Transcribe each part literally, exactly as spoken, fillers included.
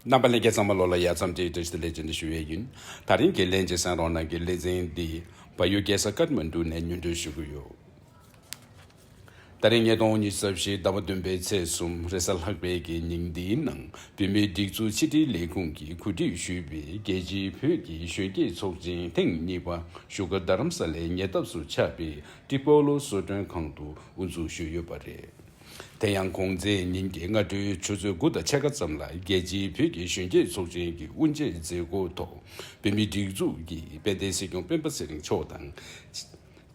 རྣམ་པ་ལྷན་རྒྱས་ཚང་མ་ལོ་ལ་ཡ་མཚམས་ཀྱི་བཀྲ་ཤིས་བདེ་ལེགས་བཅར་འདྲི་ཞུ་ཡས་ཡིན། ད་རིང་གི་ལྷན་རྒྱས་གསན་རོགས་གནང་གི་ལེ་ཚན་འདི་བལ་ཡུལ་རྒྱལ་ས་ཀཏ་མན་ཌུ་ནས་སྙན་སྒྲོན་ཞུ་གི་ཡོད། ད་རིང་ཉིས་སྟོང་ཉི་ཤུ་རྩ་བཞི་ཟླ་བ་བདུན་པའི་ཚེས་གསུམ་རེས་གཟའ་ལྷག་པའི་གི་ཉིན་འདིའི་ནང་བོད་མིའི་སྒྲིག་འཛུགས་ཕྱི་དྲིལ་ལས་ཁུངས་ཀྱིས་གོ་སྒྲིག་ཞུས་པའི་རྒྱལ་སྤྱིའི་བོད་ཀྱི་གཞོན་སྐྱེས་ཚོགས་ཆེན་ཐེངས་གཉིས་པ་བཞུགས་སྒར་རྡ་རམ་ས་ལའི་ཉེ་འདབས་སུ་ཆགས་པའི་ཏི་པོ་ལོ་བཟོ་སྐྲུན་ཁང་དུ་དབུ་འཛུགས་ཞུས་ཡོད་པ་རེད། དེ་ཡང་གོང་ཚེས་ཉིན་གྱི་སྔ་དྲོའི་ཆུ་ཚོད་དགུ་དང་ཕྱེད་ཀ་ཙམ་ལ་རྒྱལ་སྤྱིའི་བོད་ཀྱི་གཞོན་སྐྱེས་ཚོགས་ཆེན་གྱི་དབུ་འབྱེད་མཛད་སྒོའི་ཐོག་བོད་མིའི་སྒྲིག་འཛུགས་ཀྱི་དཔལ་ལྡན་སྲིད་སྐྱོང་སྤེན་པ་ཚེ་རིང་མཆོག་དང་།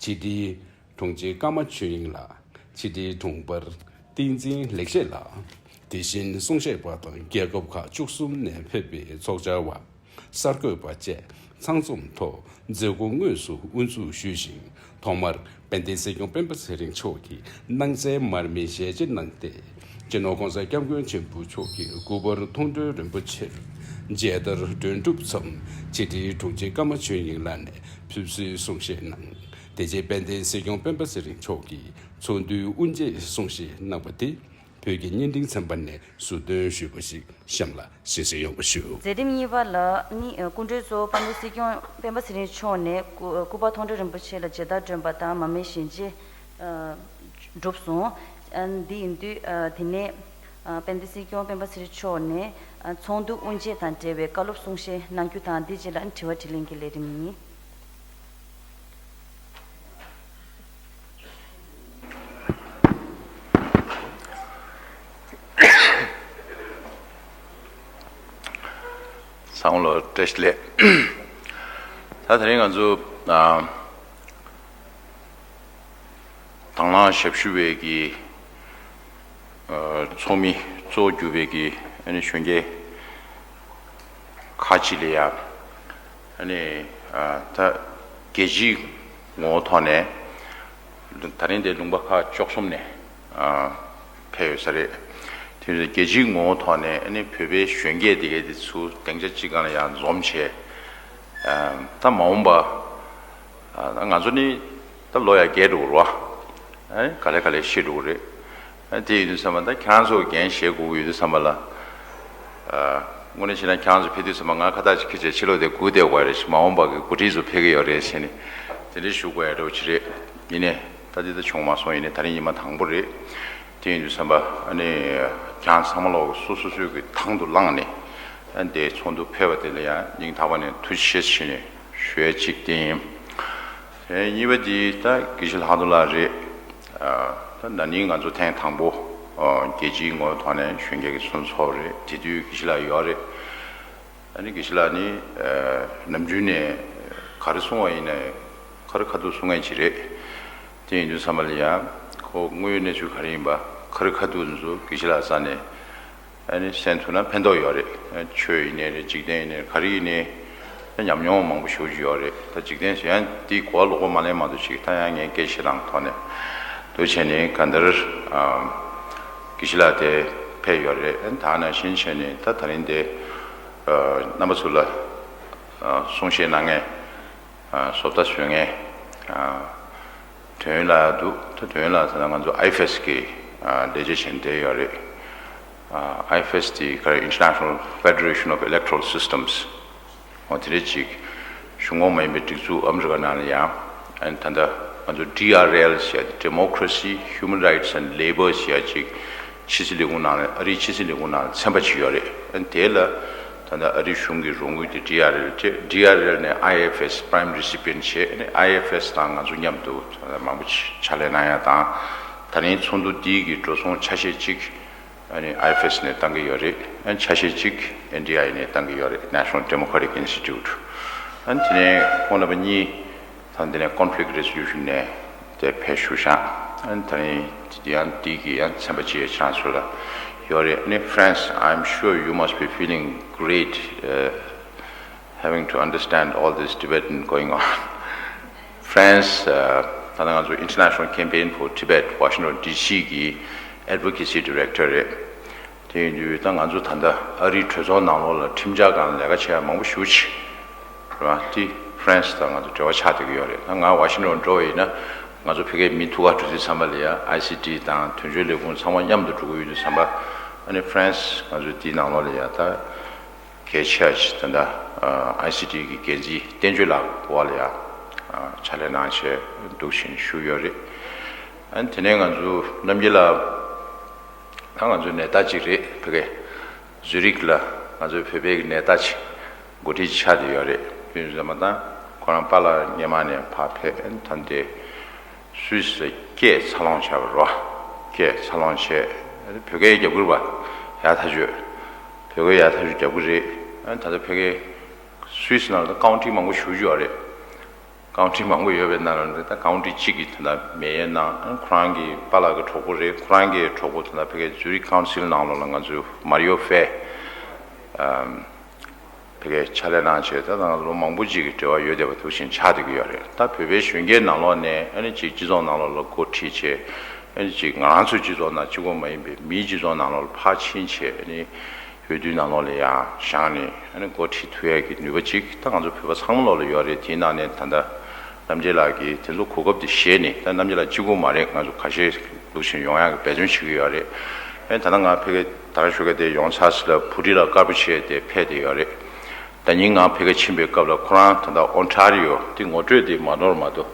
ཕྱི་དྲིལ་དྲུང་ཆེ་ཀརྨ་ཆོས་དབྱིངས་ལགས། ཕྱི་དྲིལ་དྲུང་འཕར་བསྟན་འཛིན་ལེགས་བཤད་ལགས། དེ་བཞིན་གསུང་བཤད་པ་དང་རྒྱལ་ཁབ་ཁག་བཅུ་གསུམ་ནས་ཕེབས་པའི་ཚོགས་བཅར་བ། གསར་འགོད་པ་བཅས་ཚང་འཛོམས་ཐོག་མཛད་སྒོ་དངོས་སུ་དབུ་འཛུགས་ཞུས་ཤིང་། ཐོག་མར་དཔལ་ལྡན་སྲིད་སྐྱོང་སྤེན་པ་ཚེ་རིང་མཆོག་གིས་གནང་སྩལ་མར་མེ་ཞལ་འབྱེད་གནང་སྟེ། སྤྱི་ནོར་༸གོང་ས་༸སྐྱབས་མགོན་ཆེན་པོ་མཆོག་གི་སྐུ་པར་མཐོང་གྲོལ་རིན་པོ་ཆེར་མཇལ་དར་སྒྲོན་གྲུབ་མཚམས་ཕྱི་དྲིལ་དྲུང་ཆེ་ཀརྨ་ཆོས་དབྱིངས་ལགས་ནས་ཕེབས་བསུའི་གསུང་བཤད་གནང་། དེ་རྗེས་དཔལ་ལྡན་སྲིད་སྐྱོང་སྤེན་པ་ཚེ་རིང་མཆོག་གིས་ཚོགས་འདུའི་དབུ་འབྱེད་གསུང་བཤད་གནང་བ་དེ། བོད་ཀྱི་བརྙན་འཕྲིན་ཚན་པ་ནས་ཟུར་འདོན་ཞུས་པ་ཞིག་གཤམ་ལ་གསན་གཟིགས་ཡོང་བ་ཞུ། མཛད་རིམ་གཉིས་པ་ལ་ནི་སྐུ་མགྲོན་གཙོ་བོ་དཔལ་ལྡན་སྲིད་སྐྱོང་སྤེན་པ་ཚེ་རིང་མཆོག་ནས་སྐུ་སྐུ་པར་མཐོང་གྲོལ་རིན་པོ་ཆེ་ལ་མཇལ་དར་སྒྲོན་པ་དང་མར་མེ་ཞལ་འབྱེད་གྲུབ་སོང་། འདི་ཡིན་དུས་དེ་ནས་དཔལ་ལྡན་སྲིད་སྐྱོང་སྤེན་པ་ཚེ་རིང་མཆོག་ནས་ཚོགས་འདུ་དབུ་འབྱེད་དང་འབྲེལ་བའི་བཀའ་སློབ་གསུང་བཤད་གནང་རྒྱུ་དང་། འདིའི་རྗེས་ལ་དྲི་བ་དྲིས་ལན་གྱི་ལས་རིམ་ཡིན། ཚང་མ་ལ་བཀྲ་ཤིས་བདེ་ལེགས། ད་དེ་རིང་ང་ཚོ་ཨ་དང་བླངས་ཞབས་ཞུ་བའི་གི་ཨ་ཚོགས་མི་གཙོ་བོ་གྱུར་པའི་གི་ཨ་ནི་གཞོན་སྐྱེས་ཁག་ཅིག་ལ་ཡ་ཨ་ནི་ཨ་ད་རྒྱལ་སྤྱིའི་ངོ་བོ་ཐོག་ནས་ད་རིང་དེ་ལུང་པ་ཁག་བཅུ་གསུམ་ནས་ཨ་ཕེབས་ཡོད་ས་རེད། དེ་ནི་རྒྱལ་སྤྱིའི་ངོ་བོ་ཐོག་ནས་ཨ་ནི་བོད་པའི་གཞོན་སྐྱེས་དེ་གའི་དེ་ཚོ་སྡིངས་ཆ་གཅིག་སྒང་ལ་ཡང་འཛོམས་བྱས། ཨ་ད་མ་འོངས་པ་ཨ་ང་ཚོ་ནི་ད་ལོ་ཡང་རྒས་འགྲོ་གི་རེད་བ། ཨ་ག་ལེ་ག་ལེ་ཤི་འགྲོ་གི་རེད། ཨ་དེ་ཡིན་དུས་ཙམ་པ་ད་ཁྱེད་རང་ཚོ་འགན་བཞེས་དགོས་ཀྱི་ཡོད་དུས་ཙམ་པ་ལ། ཨ་དངོས་གནས་བྱས་ན་ཁྱེད་རང་ཚོ་ཕེབས་དུས་ཙམ་པ་ང་ཁ་བཏགས་ཅིག་ཁྱེར་བྱས་ཕྱི་ལོགས་དེ་སྒུག་བསྡད་དགོས་རེད། མ་འོངས་པ་གི་འགོ་ཁྲིད་ཚོ་ཕེབས་ཀྱི་ཡོད་རེད་ཟེར་ནས་དེ་འདྲ་ཞུ་དགོས་ཡ་འདྲ་བོ་ཅིག་རེད། ཡིན་ནའི་ད་དེ་ད་བྱུང་མ་སོང་། ཡིན་ནའི་ད་རིང་ཉི་མ་དང་པོ་རེད། དེ་ཡིན་དུས་ཙམ་པ་ཨ་ནི་ཁྱེད་རང་ཚང་མ་ལོག་སོ་སོ་སོའི་གི་དང་དུ་བླངས་ནས་ཨ་འདི་ཚོགས་འདུ་ཕེབས་པ་དེ་ལ་ཡང་སྙིང་ཐག་པ་ནས་ཐུགས་རྗེ་ཆེ་ཞུས་ནས་ཞུ་ཡ་གཅིག་དེ་ཡིན། དེ་གཉིས་པ་དེ་ད་དགེ་བཤེས་ལྷག་རྡོར་ལགས་རེད། ཨ་ད་ན་ནིང་ང་ཚོ་ཐེངས་དང་པོ་ཨ་རྒྱལ་སྤྱིའི་ངོ་བོའི་ཐོག་ནས་གཞོན་སྐྱེས་ཀྱི་ཚོགས་འདུ་ཚོགས་པ་རེད། དེ་དུས་དགེ་བཤེས་ལགས་ཡོད་རེད། ཨ་ནི་དགེ་བཤེས་ལགས་ནི་ཨ་ནམ་རྒྱུན་ནས་ག་རེ་གསུང་བ་ཡིན་ནའི་ཁ་རི་ཁ་ཐུག་གསུང་མཁན་ཅིག་རེད། དེ་ཡིན་དུས་ཙམ་པ་ལ་ཡང་ཁོ་དངོས་ཡོད་གནས་ཚུལ་ག་རེ་ཡིན་པ་ཁ་རི་ཁ་ཐུག་འདི་ཚོ་དགེ་བཤེས་ལགས་རྩ་ནས་ཨ་ནི་གསན་ཐུབ་ན་ཕན་ཐོགས་ཡོད་རེད། ཆོས་ཡིན་ནའི་རེད། འཇིག་རྟེན་ཡིན་ནའི་རེད། ག་རེ་ཡིན་ནའི་ད་ཉམས་མྱོང་མང་པོ་ཞེ་པོ་ཅིག་ཡོད་རེད། ད་འཇིག་རྟེན་ཟེར་ཡང་འདི་གོ་བ་ལོག་པ་མ་ལེན་མ་གཏོགས་ཅིག་ད་ཡང་ངས་སྐད་ཆ་བཤད་སྟངས་ཐོག་ནས་འདུག་བྱས་ནས་གང་ལྟར་ཨ་དགེ་བཤེས་ལགས་དེ་ཕེབས་ཡོད་རེད། ཨ་ནི་ད་ནང་བཞིན་བྱས་ནས་ད་ད་རིང་དེ་ཨ་རྣམ་པ་ཚོ་ལ་ཨ་གསུང་བཤད་གནང་མཁན། ཨ་བཟོ་ལྟ་བཟོ་མཁན། ཨ་དོན་ལ་འདུག་ད་དོན་ལ་ཟེར་ན་ང་ཚོ་ཨའི་ཨེཕ་ཨེས་གི་ཨ་ལས་བྱེད་བྱས་ནས་བསྡད་ཡོད་རེད། ཨ་ཨའི་ཨེཕ་ཨེས་དེ་ག་རེ། International Federation of Electoral Systems། འོ་དེ་འདྲ་ཅིག་གཞུང་འབྲེལ་མ་ཡིན་པའི་སྒྲིག་འཛུགས་ཨ་མི་རི་ཀ་ནང་ལ་ཡང་། ཨ་ནི་ད་ལྟ་ང་ཚོ་ཌི་ཨར་ཨེལ་ཟེར་ཡ་Democracy, Human Rights and Labor ཟེར་ཡ་ཅིག་ཕྱི་སྲིད་ལས་ཁུངས་ནང་ལ། ཨ་རིའི་ཕྱི་སྲིད་ལས་ཁུངས་ནང་ལ་ཚན་པ་ཅིག་ཡོད་རེད། ཨ་ནི་དེ་ལ་ད་ལྟ་ཨ་རིའི་གཞུང་གི་རོགས་དངུལ་དེ་ཌི་ཨར་ཨེལ་སྤྲད། ཌི་ཨར་ཨེལ་ནས་ཨའི་ཨེཕ་ཨེས་Prime Recipient བྱས། ཨ་ནི་ཨའི་ཨེཕ་ཨེས་དང་ང་ཚོ་མཉམ་དུ་ད་ལྟ་མང་པོ་ཅིག་ཕྱག་ལས་གནང་ཡ་དང་། ད་རིང་ཚོགས་འདུ་འདི་གི་འགྲོ་སོང་ཆ་ཤས་གཅིག་ཨ་ནི་ཨའི་ཨེཕ་ཨེས་ནས་བཏང་གི་ཡོད་རེད། ཨ་ནི་ཆ་ཤས་གཅིག་ཨེན་ཌི་ཨའི་ནས་བཏང་གི་ཡོད་རེད། National Democratic Institute། ཨ་ནི་དེ་ནས་ཁོང་རྣམ་པ་གཉིས་ད་འདི་ནས་Conflict Resolution ནས་དེ་ཕེབས་བཞུགས་ཤག་ཨ་ནི་ད་རིང་དེ་ཡང་འདི་གི་ཡང་ཚན་པ་ཅིག་ཡང་ཁྱེད་རང་ཚོ་ལ་ཡོད་རེད། ཨ་ནི་France, I'm sure you must be feeling great, uh, having to understand all this Tibetan going on. France, uh, ད་ནང་ང་ཚོ་International Campaign for Tibet Washington D C གི་Advocacy Director རེད། དེ་ཡིན་དུས་ད་ང་ཚོ་ད་ལྟ་ཨ་རིའི་གྲོས་ཚོགས་ནང་ལོགས་ལ་ཁྲིམས་འཆར་སྒང་ལ་ལས་ཀ་བྱེད་ཡ་མང་པོ་ཞེ་པོ་ཅིག་རེད་བ། དེ་France དང་ང་ཚོ་འབྲེལ་བ་ཆགས་བསྡད་ཀྱི་ཡོད་རེད། ད་ང་ཝ་ཤིང་ཊོན་འགྲོ་བ་ཡིན་ན་ང་ཚོ་ཕ་གིའི་མི་ཐུག་ག་འགྲོ་དུས་ཙམ་པ་ལ་ཡ་ཨའི་སི་ཌི་དང་དོན་གཅོད་ལས་ཁུངས་ཚང་མ་མཉམ་དུ་འགྲོ་གི་ཡོད་དུས་ཙམ་པ། ཨ་ནི་France ང་ཚོའི་དེའི་ནང་ལོགས་ལ་ཡ་ད་ གལ་ཆེ་ཞིག་ད་ལྟ་ཨ་ཨའི་སི་ཏི་གི་འགན་འཛིན་བསྟན་ཆོས་ལགས་འོག་ལ་ཡང་ཨ་ཕྱག་ལས་གནང་བྱས་འདུག་བཞིན་ཞུ་ཡོད་རེད། ཨ་ནི་དེ་ནས་ང་ཚོ་རྣམ་རྒྱལ་ལགས་ད་ང་ཚོའི་ནེ་ཏཱ་ཅིག་རེད། ཕ་གི་ཛུ་རིག་ལ་ང་ཚོའི་བོད་པའི་གི་ནེ་ཏཱ་ཅིག་འགོ་ཁྲིད་ཅིག་ཆགས་བསྡད་ཡོད་རེད། དེ་ཡིན་ཙང་མ་ད་ཁོ་རང་པཱ་ལགས་སྔོན་མ་ནས་ཕར་ཕེབས། ཨ་ནི་ད་ལྟ་སུད་སི་ལ་སྐད་འཚར་ལོངས་བྱས་པ་རེད་བ། སྐད་འཚར་ལོངས་བྱས། ཨ་ནི་བོད་སྐད་རྒྱབ་ཀྱི་རེད་བ། ཡག་ཐག་ཆོད། བོད་སྐད་ཡག་ཐག་ཆོད་རྒྱབ་ཀྱི་རེད། ཨ་ནི་ད་ལྟ་ཕ་གི་སུད་སི་ནང་ལ་ད་ཀའུན་ཊི་མང་པོ་ཞེ་པོ་ཅིག་ཡོད་རེད། ཀའུན་ཊི་མང་པོ་ཡོད་པའི་ནང་ལ་ད་ཀའུན་ཊི་གཅིག་གིས་ད་ལྟ་མེ་ཡར་གནང་། ཨ་ནི་ཁོ་རང་གི་པཱ་ལགས་ཀྱི་གྲོགས་པོ་རེད། ཁོ་རང་གི་གྲོགས་པོ་ད་ལྟ་ཕ་གི་ཛུ་རིག་ཀའུན་སིལ་ནང་ལོགས་ལ་ང་ཚོའི་མཱ་རི་ཡོ་ཧྥེ་ཕ་གིར་ཕྱག་ལས་གནང་བྱས། ད་ང་ཚོ་ལོ་མང་པོ་ཅིག་གི་འབྲེལ་བ་ཡོད་བསྡད་པ་འདུག་བཞིན་ཆགས་བསྡད་ཀྱི་ཡོད་རེད། ད་བོད་པའི་གཞོན་སྐྱེས་ནང་ལོགས་ནས་ཨ་ནི་ཅིག་སྤྱི་ཚོགས་ནང་ལོགས་ལ་འགོ་ཁྲིད་བྱས། ཨ་ནི་ཅིག་ང་རང་ཚོའི་སྤྱི་ཚོགས་ནང་གཅིག་པོ་མ་ཡིན་པའི་མིའི་སྤྱི་ཚོགས་ནང་ལོགས་ལ་ཕར་ཕྱིན་བྱས། ཨ་ནི་འོས་བསྡུའི་ནང་ལོགས་ལ་ཡང་བཞེངས་ནས་ཨ་ནི་འགོ་ཁྲིད་ཐུབ་ཡས་ཀྱི་ནུས་པ་ཅིག་ད་ང་ཚོ་བོད་པ་ཚང་མ་ལོགས་ལ་ཡོད་རེད། དེའི་ནང་ནས་ད་ལྟ་རྣམ་རྒྱལ་ལགས་ཀྱིས་དེ་ཚོ་གོ་སྐབས་དེ་བཞེས་ནས། ད་རྣམ་རྒྱལ་ལགས་གཅིག་པུ་མ་རེད། ང་ཚོ་ཁ་ཤས་འདུག་བཞིན་ཡོང་ཡག་གི་འབད་བརྩོན་བྱེད་ཀྱི་ཡོད་རེད། ཨེ་ད་ལྟ་ང་ཕ་གི་ད་ག་ཞོགས་ཀས་དེ་ཡོང་ཚར་ཟིན་ལ་བྷུ་ཊི་ལགས་དཀར་པོ་བྱས་ཏེ་ཕེབས་བསྡད་ཡོད་རེད། ད་ཉིན་ང་ཕ་གི་ཕྱིན་པའི་སྐབས་ལ་ཁོ་རང་ད་ལྟ་ཨོན་ཊ་རི་ཡོ་དེ་ངོ་སྤྲོད་དེ་མ་ནོར་མ་གཏོགས།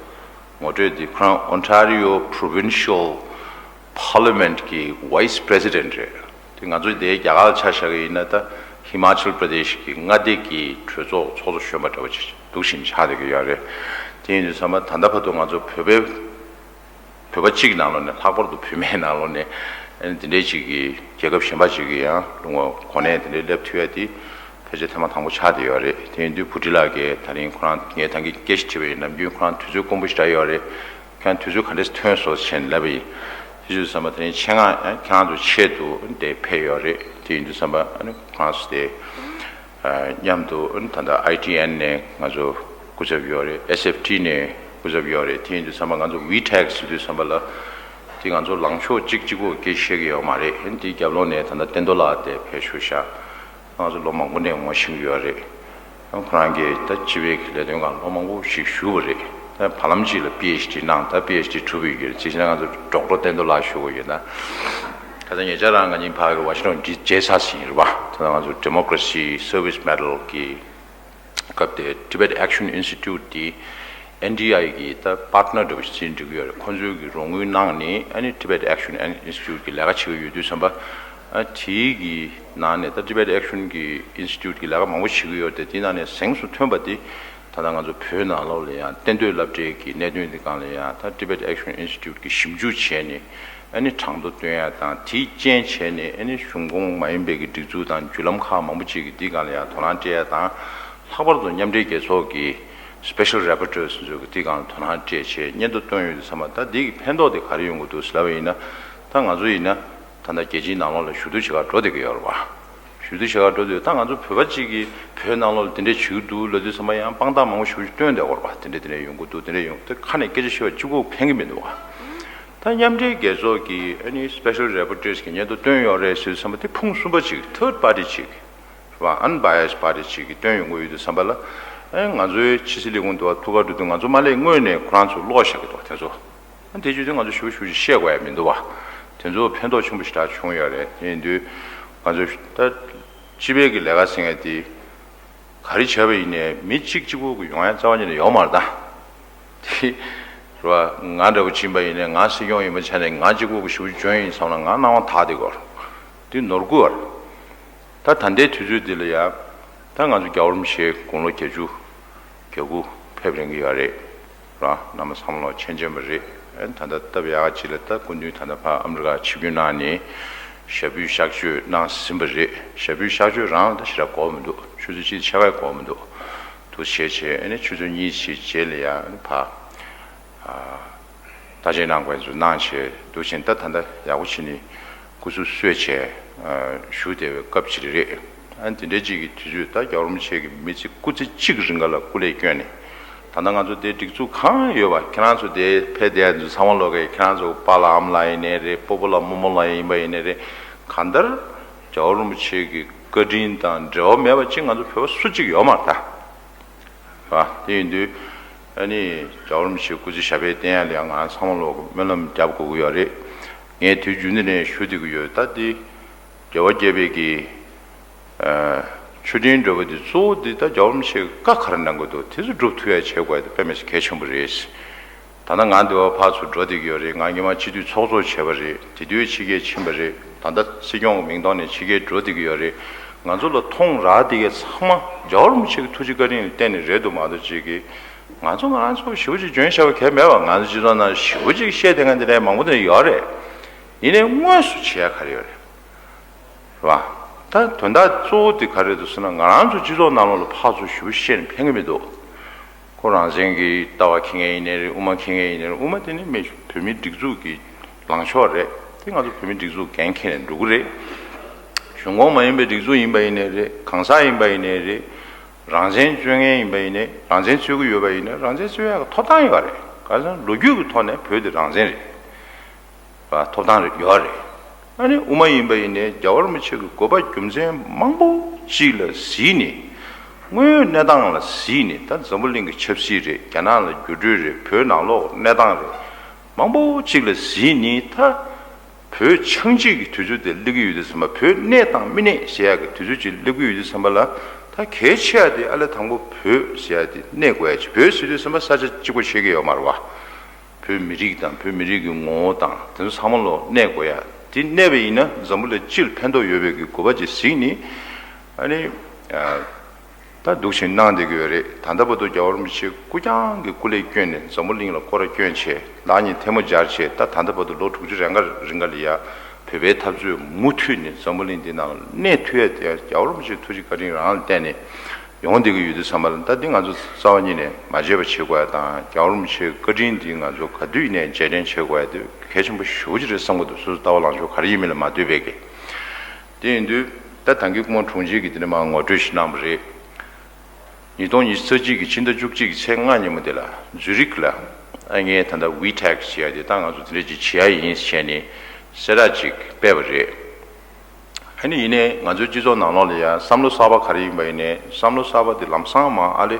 ངོ་སྤྲོད་འདི་ཁོ་རང་Ontario Provincial Parliament གི་Vice President རེད། དེ་ང་ཚོ་འདིའི་རྒྱ་གར་ལ་ཆ་བཞག་གི་ཡིན་ན་ད་ཧི་མ་ཅལ་པྲ་དེ་ཤི་གི་མངའ་སྡེ་གི་གྲོས་ཚོགས་ཚོགས་གཙོ་གཞོན་པ་འདྲ་བོ་ཅིག་འདུག་བཞིན་ཆགས་བསྡད་ཀྱི་ཡོད་རེད། དེ་ཡིན་དུས་ཙམ་པ་ད་ལྟ་བར་དུ་ང་ཚོ་བོད་པའི་བོད་པ་གཅིག་ནང་ལོགས་ནས། ལྷག་པར་དུ་བུད་མེད་ནང་ལོགས་ནས་ཨ་ནི་འདི་འདྲའི་ཅིག་གི་རྒྱལ་ཁབ་གཞན་པ་ཅིག་གི་ཡང་ལུང་པ་གོ་གནས་འདི་འདྲའི་སླེབས་ཐུབ་ཡ་དེ་ཕལ་ཆེར་ཐེངས་མ་དང་པོ་ཆགས་བསྡད་ཡོད་རེད། དེ་ཡིན་དུས་བྷུ་ཊི་ལགས་ཀྱིས་ད་རིང་ཁོ་རང་ངས་ད་གིན་སྐད་ཆ་དྲིས་པ་ཡིན། ནམ་རྒྱུན་ཁོ་རང་དུས་ཚོད་དཀོན་པོ་ཞེ་དྲག་ཡོད་རེད། ཁྱེད་རང་དུས་ཚོད་ག་འདྲས་ཐོན་སོང་ཟེར་ནས་ལབ་པ་ཡིན། དེ་དུས་ཙམ་པ་དེ་རིང་ཆེད་མངགས་ཡང་ཁྱེད་རང་ཚོ་ཆེད་དུ་དེ་ཕེབས་ཡོད་རེད། དེ་ཡིན་དུས་ཙམ་པ་ཨ་ནི་ཁོ་རང་ཚོ་དེ་མཉམ་དུ་ཨ་ནི་ད་ལྟ་ཨའི་ཊི་ཨེན་ནས་ང་ཚོ་སྐུ་ཚབ་ཡོད་རེད། ཨེས་ཨེཕ་ཊི་ནས་སྐུ་ཚབ་ཡོད་རེད། དེ་ཡིན་དུས་ཙམ་པ་ང་ཚོ་ཝི་ཊེག་ཟེར་དུས་ཙམ་པ་ལ་དེ་ང་ཚོ་ལངས་ཕྱོགས་གཅིག་གཅིག་པོ་སྐད་ཆ་བཤད་ཀྱི་ཡོད་མ་རེད། ཨ་ནི་དེའི་རྒྱབ་ལོགས་ནས་ད་ལྟ་བསྟན་རྡོར་ལགས་དེ་ཕེབས་བཞུགས་ཤག་ང་ཚོ་ལོ་མང་པོ་ནས་ངོ་ཤེས་ཀྱི་ཡོད་རེད། ཁོ་རང་གིས་ད་སྤྱི་པའི་ལས་དོན་སྒང་ལོ་མང་པོ་ཞིག་བཞུགས་པ་རེད། ད་བར་ལམ་ཅིག་ལ་པི་ཨེཆ་ཌི་གནང་། ད་པི་ཨེཆ་ཌི་གྲུབ་པའི་རྗེས་ཅིག་ན་ང་ཚོ་ཌོག་ཊར་བསྟན་རྡོར་ལགས་ཞུ་དགོས་ཡོད་ན། ད་ལྟ་ཉེ་ཆར་རང་ང་གཉིས་ཕ་གི་ཝ་ཤིང་ཊོན་ཌི་སི་མཇལ་ཚར་ཟིན་ཡིན་རེད་པ། ད་ལྟ་ང་ཚོ་Democracy Service Medal གི་སྐབས་དེ་Tibet Action Institute དེ་ཨེན་ཌི་ཨའི་གི་ད་པཱར་ཊི་ནར་འདྲ་བོ་ཞིག་འཛིན་འགྲོ་གི་ཡོད་རེད། ཁོང་ཚོའི་གི་རོགས་དངུལ་གནང་ནས་ཨ་ནི་Tibet Action Institute གི་ལས་ཀ་བྱེད་ཀྱི་ཡོད་དུས་ཙམ་པ། ཨ་དེའི་གི་ནང་ནས་ད་Tibet Action གི་Institute གི་ལས་ཀ་མང་པོ་བྱེད་ཀྱི་ཡོད་དེ། དེའི་ནང་ནས་གཟེངས་སུ་ཐོན་པ་དེ་ད་ལྟ་ང་ཚོ་བོད་ནང་ལོགས་ལ་ཡང་གཏན་སྡོད་སློབ་གྲྭའི་གི་གནད་དོན་དེ་སྒང་ལ་ཡང་ད་Tibet Action Institute གི་ཞིབ་འཇུག་བྱས་ནས་ཨ་ནི་གྲངས་ཐོ་བཏོན་ཡ་དང་། དེའི་རྐྱེན་བྱས་ནས་ཨ་ནི་གཞུང་ཁོངས་མ་ཡིན་པའི་གི་སྒྲིག་འཛུགས་དང་བརྒྱུད་ལམ་ཁག་མང་པོ་ཅིག་གི་འདི་སྒང་ལ་ཡང་དོ་སྣང་སྤྲད་ཡ་དང་། ལྷག་པར་དུ་མཉམ་འབྲེལ་རྒྱལ་ཚོགས་ཀྱི་Special Rapporteurs ཚོ་གི་འདི་སྒང་ལ་དོ་སྣང་སྤྲད་བྱས་སྙན་ཐོ་བཏོན་ཡོད་དུས་ཙམ་པ། ད་འདི་གི་ཕན་ཐོགས་དེ་ག་རེ་ཡོང་གི་འདུག་ཟེར་ལབ་པ་ཡིན་ན། ད་ང་ཚོ་ཡིན་ན་ད་ལྟ་རྒྱལ་སྤྱིའི་ནང་ལོགས་ལ་ཞུ་གཏུག་བྱེད་གར་འགྲོ་བསྡད་ཀྱི་ཡོད་རེད་པ། ཞུ་གཏུག་བྱེད་གར་འགྲོ་དུས་ད་ང་ཚོ་བོད་པ་གཅིག་གིས་བོད་ནང་ལོགས་ལ་དེ་འདྲས་བྱེད་ཀྱི་འདུག་ལབ་དུས་ཙམ་པ་ཡང་དཔང་རྟགས་མང་པོ་ཞིག་བཏོན་བསྡད་ཡོད་རེད་པ། དེ་འདྲས་དེ་འདྲས་ཡོང་གི་འདུག་དེ་འདྲས་ཡོང་གི་འདུག་ཁ་ནས་སྐད་ཆ་བཤད་པ་གཅིག་པོ་ཕན་གྱི་མི་འདུག་པ། ད་མཉམ་འབྲེལ་རྒྱལ་ཚོགས་ཀྱི་ཨ་ནི་Special Rapporteurs གི་སྙན་ཐོ་བཏོན་ཡོད་རེད་ཟེར་དུས་ཙམ་པ་དེ་ཕུང་གསུམ་པ་ཅིག third party ཅིག་རེད་པ། Unbiased party ཅིག་གིས་བཏོན་ཡོང་གི་ཡོད་དུས་ཙམ་པ་ལ། ཨ་ང་ཚོའི་ཕྱི་སྲིད་ལས་ཁུངས་འདུག་པ། ཐུགས་ཁུར་འགྲོ་དུས་ང་ཚོ་མ་སླེབས་སྔོན་ནས་ཁོ་རང་ཚོ་ཀློག་བཞག་གི་འདུག་པ། དེ་ཚོ། ཨ་དེ་བརྗོད་དུས་ང་ཚོ་ཞེ་པོ་ཞེ་པོ་ཅིག་བཤད་དགོས་ཡ་མི་འདུག་པ། དེ་ཚོ་ཕན་ཐོགས་ཆེན་པོ་ཞེ་དྲག་བྱུང་ཡོད་རེད། དེ་ཡིན་དུས་ང་ཚོ་ད་སྤྱི་པའི་གི་ལས་ཀ་ཟེར་མཁན་དེ་ག་རེ་བྱས་པ་ཡིན་ནའི་མི་གཅིག་གཅིག་པོ་གི་ཡོང་ཡ་རྩ་བ་ཉིད་ནས་ཡོད་མ་རེད་ད། དེ་རེད་པ། ང་འདྲ་པོ་ཕྱིན་པ་ཡིན་ནའི་ང་སྲིད་སྐྱོང་ཡིན་པའི་ཆ་ནས་ང་གཅིག་པོ་གི་ཞེ་པོ་ཅིག་འཇོན་ཡིན་བསམ་ན་ང་སྣང་བ་དག་བསྡད་ཀྱི་ཡོད་རེད། དེ་ནོར་འཁྲུལ་རེད། ད་ད་ལྟའི་དུས་ཚོད་འདི་ལ་ཡ། ད་ང་ཚོ་རྒྱལ་བ་རིན་པོ་ཆེ་དགུང་ལོ་བརྒྱད་ཅུ་གྱ་དགུ་ཕེབས་རན་གྱི་ཡོད་རེད། ར་རྣམ་པ་ཚང་མ་ལོ་ཆེན་ཆེན་པོ་རེད། ཨ་ད་ལྟ་སྟབས་ཡག་ཅིག་ལ་ད་སྐུ་མདུན་ད་ལྟ་ཕར་ཨ་མི་རི་ཀ་ཆིབས་བསྒྱུར་གནང་ནས་ཞབས་པུས་གཤགས་བཅོས་གནང་ཟིན་པ་རེད། ཞབས་པུས་གཤགས་བཅོས་རང་ད་ཞེ་དྲག་འགོར་མི་འདུག་ཆུ་ཚོད་གཅིག་ཕྱེད་ཀ་འགོར་མི་འདུག་དུ་བྱས་བྱས་ཨ་ནི་ཆུ་ཚོད་གཉིས་ཤིག་རྗེས་ལ་ཡ་ཨ་ནི་ཕར། ཨ། བརྟག་དཔྱད་གནང་དགོས་ཚུལ་གནང་བྱས་འདུག་ཕྱིན། ད་ད་ལྟ་ཡག་པོ་བྱས་ནས་སྐུ་གཟུགས་གསོས་བྱས་ཨ་བཞུགས་བསྡད་པའི་སྐབས་ཅིག་རེད། ཨ་འདི་འདྲའི་ཅིག་གི་དུས་ཚོད། ད་རྒྱལ་བ་རིན་པོ་ཆེ་གི་མི་ཚེ་སྐུ་ཚེ་གཅིག་རིང་ག་ལ་སྐུ་ལས་བསྐྱོན་ནས། ད་ལྟ་ང་ཚོ་དེ་སྒྲིག་འཛུགས་གང་ཡོད་པ། ཁྱེད་རང་ཚོ་དེ་ཕེབས་བསྡད་ཚོ་ཚང་མ་ལོག་གི་ཁྱེད་རང་ཚོ་པཱ་ལགས་ཨ་མ་ལགས་ཡིན་ནའི་རེད། སྤོ་བོ་ལགས་རྨོ་མོ་ལགས་ཡིན་པ་ཡིན་ནའི་རེད། གང་ལྟར་རྒྱལ་བ་རིན་པོ་ཆེ་གི་བཀའ་དྲིན་དང་འབྲེལ་བ་མེད་པ་ཅིག་ང་ཚོ་བོད་པ་སུ་གཅིག་ཡོད་མ་རེད་ད། རེད་པ། དེ་ཡིན་དུས་ཨ་ནི་རྒྱལ་བ་རིན་པོ་ཆེའི་སྐུ་ཚེ་ཞབས་པད་བརྟན་ཡག་ལ་ཡང་ང་རང་ཚང་མ་ལོག་གི་སྨོན་ལམ་རྒྱབ་དགོས་ཀྱི་ཡོད་རེད། ངས་དུས་རྒྱུན་འདི་ནས་ཞུ་བསྡད་ཀྱི་ཡོད། ད་འདི་རྒྱལ་བ་དགྱེས་པའི་གི་ཨ་ མཆོད་སྤྲིན་འདྲ་བོ་འདི་གཙོ་བོ་འདི་ད་རྒྱལ་བ་རིན་པོ་ཆེ་གི་བཀའ་ག་རེ་གནང་དགོས་འདུག་དེ་ཚོ་སྒྲུབ་ཐུབ་ཡ་བྱེད་དགོས་ཡ་དེ་དཔེ་མི་སྲིད་གལ་ཆེན་པོ་རེད། ད་ལྟ་ང་འདི་བ་ཕར་ཚུར་འགྲོ་བསྡད་ཀྱི་ཡོད་རེད། ང་སྔོན་མ་སྤྱི་འཐུས་ཚོགས་གཙོ་བྱས་པ་རེད། དེ་དུས་ཕྱི་རྒྱལ་ཕྱིན་པ་རེད། ད་ལྟ་སྲིད་སྐྱོང་གི་མིང་ཐོག་ནས་ཕྱི་རྒྱལ་འགྲོ་བསྡད་ཀྱི་ཡོད་རེད། ང་ཚོ་ལ་མཐོང་རག་བསྡད་མཁན་ཚང་མ་རྒྱལ་བ་རིན་པོ་ཆེ་གི་ཐུགས་རྗེ་བཀའ་དྲིན་ལ་བརྟེན་ནས་རེད་འདུག་མ་གཏོགས་ཅིག་གིས་ང་ཚོ་ང་རང་ཚོ་ཞེ་པོ་ཅིག་འཇོན་ཤག་པ་གལ་མེད་པ། ང་ཚོ་སྤྱི་ཚོགས་ནང་ཞེ་པོ་ཅིག་བཤད་བསྡད་མཁན་དེ་འདྲ་མང་པོ་དེ་འདྲ་ཡོད་རེད། ཡིན་ནའི་དངོས་སུ་བྱེད་ཡ་ག་རེ་ཡོད་རེད། རེད་བ། ད་དོན་དག་གཙོ་བོ་དེ་ག་རེ་རེད་འདུག་ཟེར་ན། ང་རང་ཚོ་སྤྱི་ཚོགས་ནང་ལོགས་ལ་ཕར་ཚུར་ཞེ་པོ་བཤད་ནས་ཕན་གྱི་མི་འདུག་ཁོ་རང་བཙན་གྱི་ལྟ་བ་འཁྱེར་མཁན་ཡིན་ནའི་རེད། དབུ་མ་འཁྱེར་མཁན་ཡིན་ནའི་རེད། དབུ་མ་དེ་ནི་མི་བོད་མིའི་སྒྲིག་འཛུགས་ཀྱི་ལངས་ཕྱོགས་རེད། དེ་ང་ཚོ་བོད་མིའི་སྒྲིག་འཛུགས་འགན་འཁྱེར་ནས་འགྲོ་གི་རེད། གཞུང་ཁོངས་མ་ཡིན་པའི་སྒྲིག་འཛུགས་ཡིན་པ་ཡིན་ནའི་རེད། གང་ཟག་ཡིན་པ་ཡིན་ནའི་རེད། རང་བཙན་རྩོད་མཁན་ཡིན་པ་ཡིན་ནའི། རང་བཙན་རྩོད་ཀྱི་ཡོད་པ་ཡིན་ནའི། རང་བཙན་རྩོད་ཡག་གི་ཐོབ་ཐང་ཡོད་རེད། གང་ཟེར་ན་ལོ་རྒྱུས་ཀྱི་ཐོག་ནས་བོད་དེ་རང་བཙན་རེད། ཐོབ་ཐང་རེ་ཡོད་རེད། ཨ་ནི་དབུ་མ་ཡིན་པ་ཡིན་ནའི་རྒྱལ་བ་རིན་པོ་ཆེ་གི་དགོངས་པ་རྒྱུ་མཚན་མང་པོ་ཅིག་ལ་གཟིགས་ནས། དངོས་ཡོད་གནས་སྟངས་ལ་གཟིགས་ནས། ད་འཛམ་བུ་གླིང་གི་ཆབ་སྲིད་རེད། རྒྱ་ནག་ལ་འགྱུར་འགྲོས་རེད། བོད་ནང་ལོགས་གནས་སྟངས་རེད། མང་པོ་ཅིག་ལ་གཟིགས་ནས། ད་བོད་ཆགས་འཇིག་གི་དུས་ཚོད་དེ་སླེབས་ཀྱི་ཡོད་དུས་ཙམ་པ། བོད་གནས་དང་མི་གནས་ཟེར་ཡག་གི་དུས་ཚོད་ཅིག་སླེབས་ཀྱི་ཡོད་དུས་ཙམ་པ་ལ། ད་གལ་ཆེ་ཡ་དེ་ཨ་ལས་དང་པོ་བོད་ཟེར་ཡ་དེ་གནས་དགོས་ཡ་ཅིག་བོད་ཟེར་དུས་ཙམ་པ་ས་ཆ་གཅིག་པོ་ཤེས་ཀྱི་ཡོད་མ་རེད་བ། བོད་མི་རིགས་དང་བོད་མི་རིགས་ཀྱི་ངོ་བོ་དང་དེ་ཚོ་ཚང་མ་ལོ་གནས་དགོས་ཡ། དེ་གནས་པ་ཡིན་ན་འཛམ་བུ་གླིང་སྤྱིར་ཕན་ཐོགས་ཡོད་པའི་གི་དགོས་པ་ཅིག་གཟིགས་ནས། ཨ་ནི་ད་འདུག་བཞིན་གནང་བསྡད་ཀྱི་ཡོད་རེད། ད་ལྟ་བར་དུ་རྒྱལ་བ་རིན་པོ་ཆེ་སྐུ་རྐྱང་གི་སྐུ་ལས་བསྐྱོན་ནས་འཛམ་བུ་གླིང་ལ་སྐོར་ར་བསྐྱོན་བྱས། བདག་ཉིད་ཐལ་མོ་སྦྱར་བྱས། ད་ད་ལྟ་བར་དུ་ལོ་དྲུག་ཅུ་རེ་འགའ་རིང་ག་ལ་ཡ་བོད་པའི་འཐབ་རྩོད་མུ་མཐུད་ནས་འཛམ་བུ་གླིང་འདི་ནང་ལ་གནས་ཐུབ་ཡ་དེ་རྒྱལ་བ་རིན་པོ་ཆེའི་ཐུགས་རྗེ་བཀའ་དྲིན་རང་ལ་བརྟེན་ནས་ཡོང་བསྡད་ཀྱི་ཡོད་དུས་ཙམ་པ་ལ། ད་འདི་ང་ཚོ་རྩ་བ་ཉིད་ནས་མ་བརྗེད་པ་བྱེད་དགོས་ཡ་དང་། རྒྱལ་བ་རིན་པོ་ཆེའི་བཀའ་དྲིན་འདི་ང་ཚོ་ག་དུས་ནས་རྗེས་དྲན་བྱེད་དགོས་ཡ་དེ་གལ་ཆེན་པོ་ཞེ་པོ་ཅིག་རེད་བསམ་གྱི་འདུག་སོ་སོ་ལྟ་བ་ལངས་ཕྱོགས་ག་རེ་ཡིན་མིན་ལ་མ་ལྟོས་པའི་གི། དེ་ཡིན་དུས་ད་ད་གིན་སྐུ་ངོ་དྲུང་ཆེ་གིས་དེ་ནས་མར་ངོ་སྤྲོད་ཞིག་གནང་བ་རེད། ཉིས་སྟོང་ཉི་ཤུ་རྩ་གཅིག་གི་ཕྱི་ཟླ་བཅུ་གཅིག་གི་ཚེས་ལྔ་ཉིན་མོ་དེ་ལ་ཛུ་རིག་ལ། ཨ་ངས་ད་ལྟ་ཝི་ཊེག་བྱེད་ཡ་དེ་ད་ང་ཚོ་དེ་འདྲ་ཅིག་བྱེད་ཡ་ཡིན་བྱས་ནས་གསལ་བསྒྲགས་ཅིག་སྤེལ་བ་རེད། ཨ་ནི་ཡིན་ནའི་ང་ཚོའི་སྤྱི་ཚོགས་ནང་ལོགས་ལ་ཡ་བསམ་བློ་གསར་པ་ག་རེ་ཡིན་པ་ཡིན་ནའི། བསམ་བློ་གསར་པ་དེ་ལམ་སང་མ་ཨ་ལེ་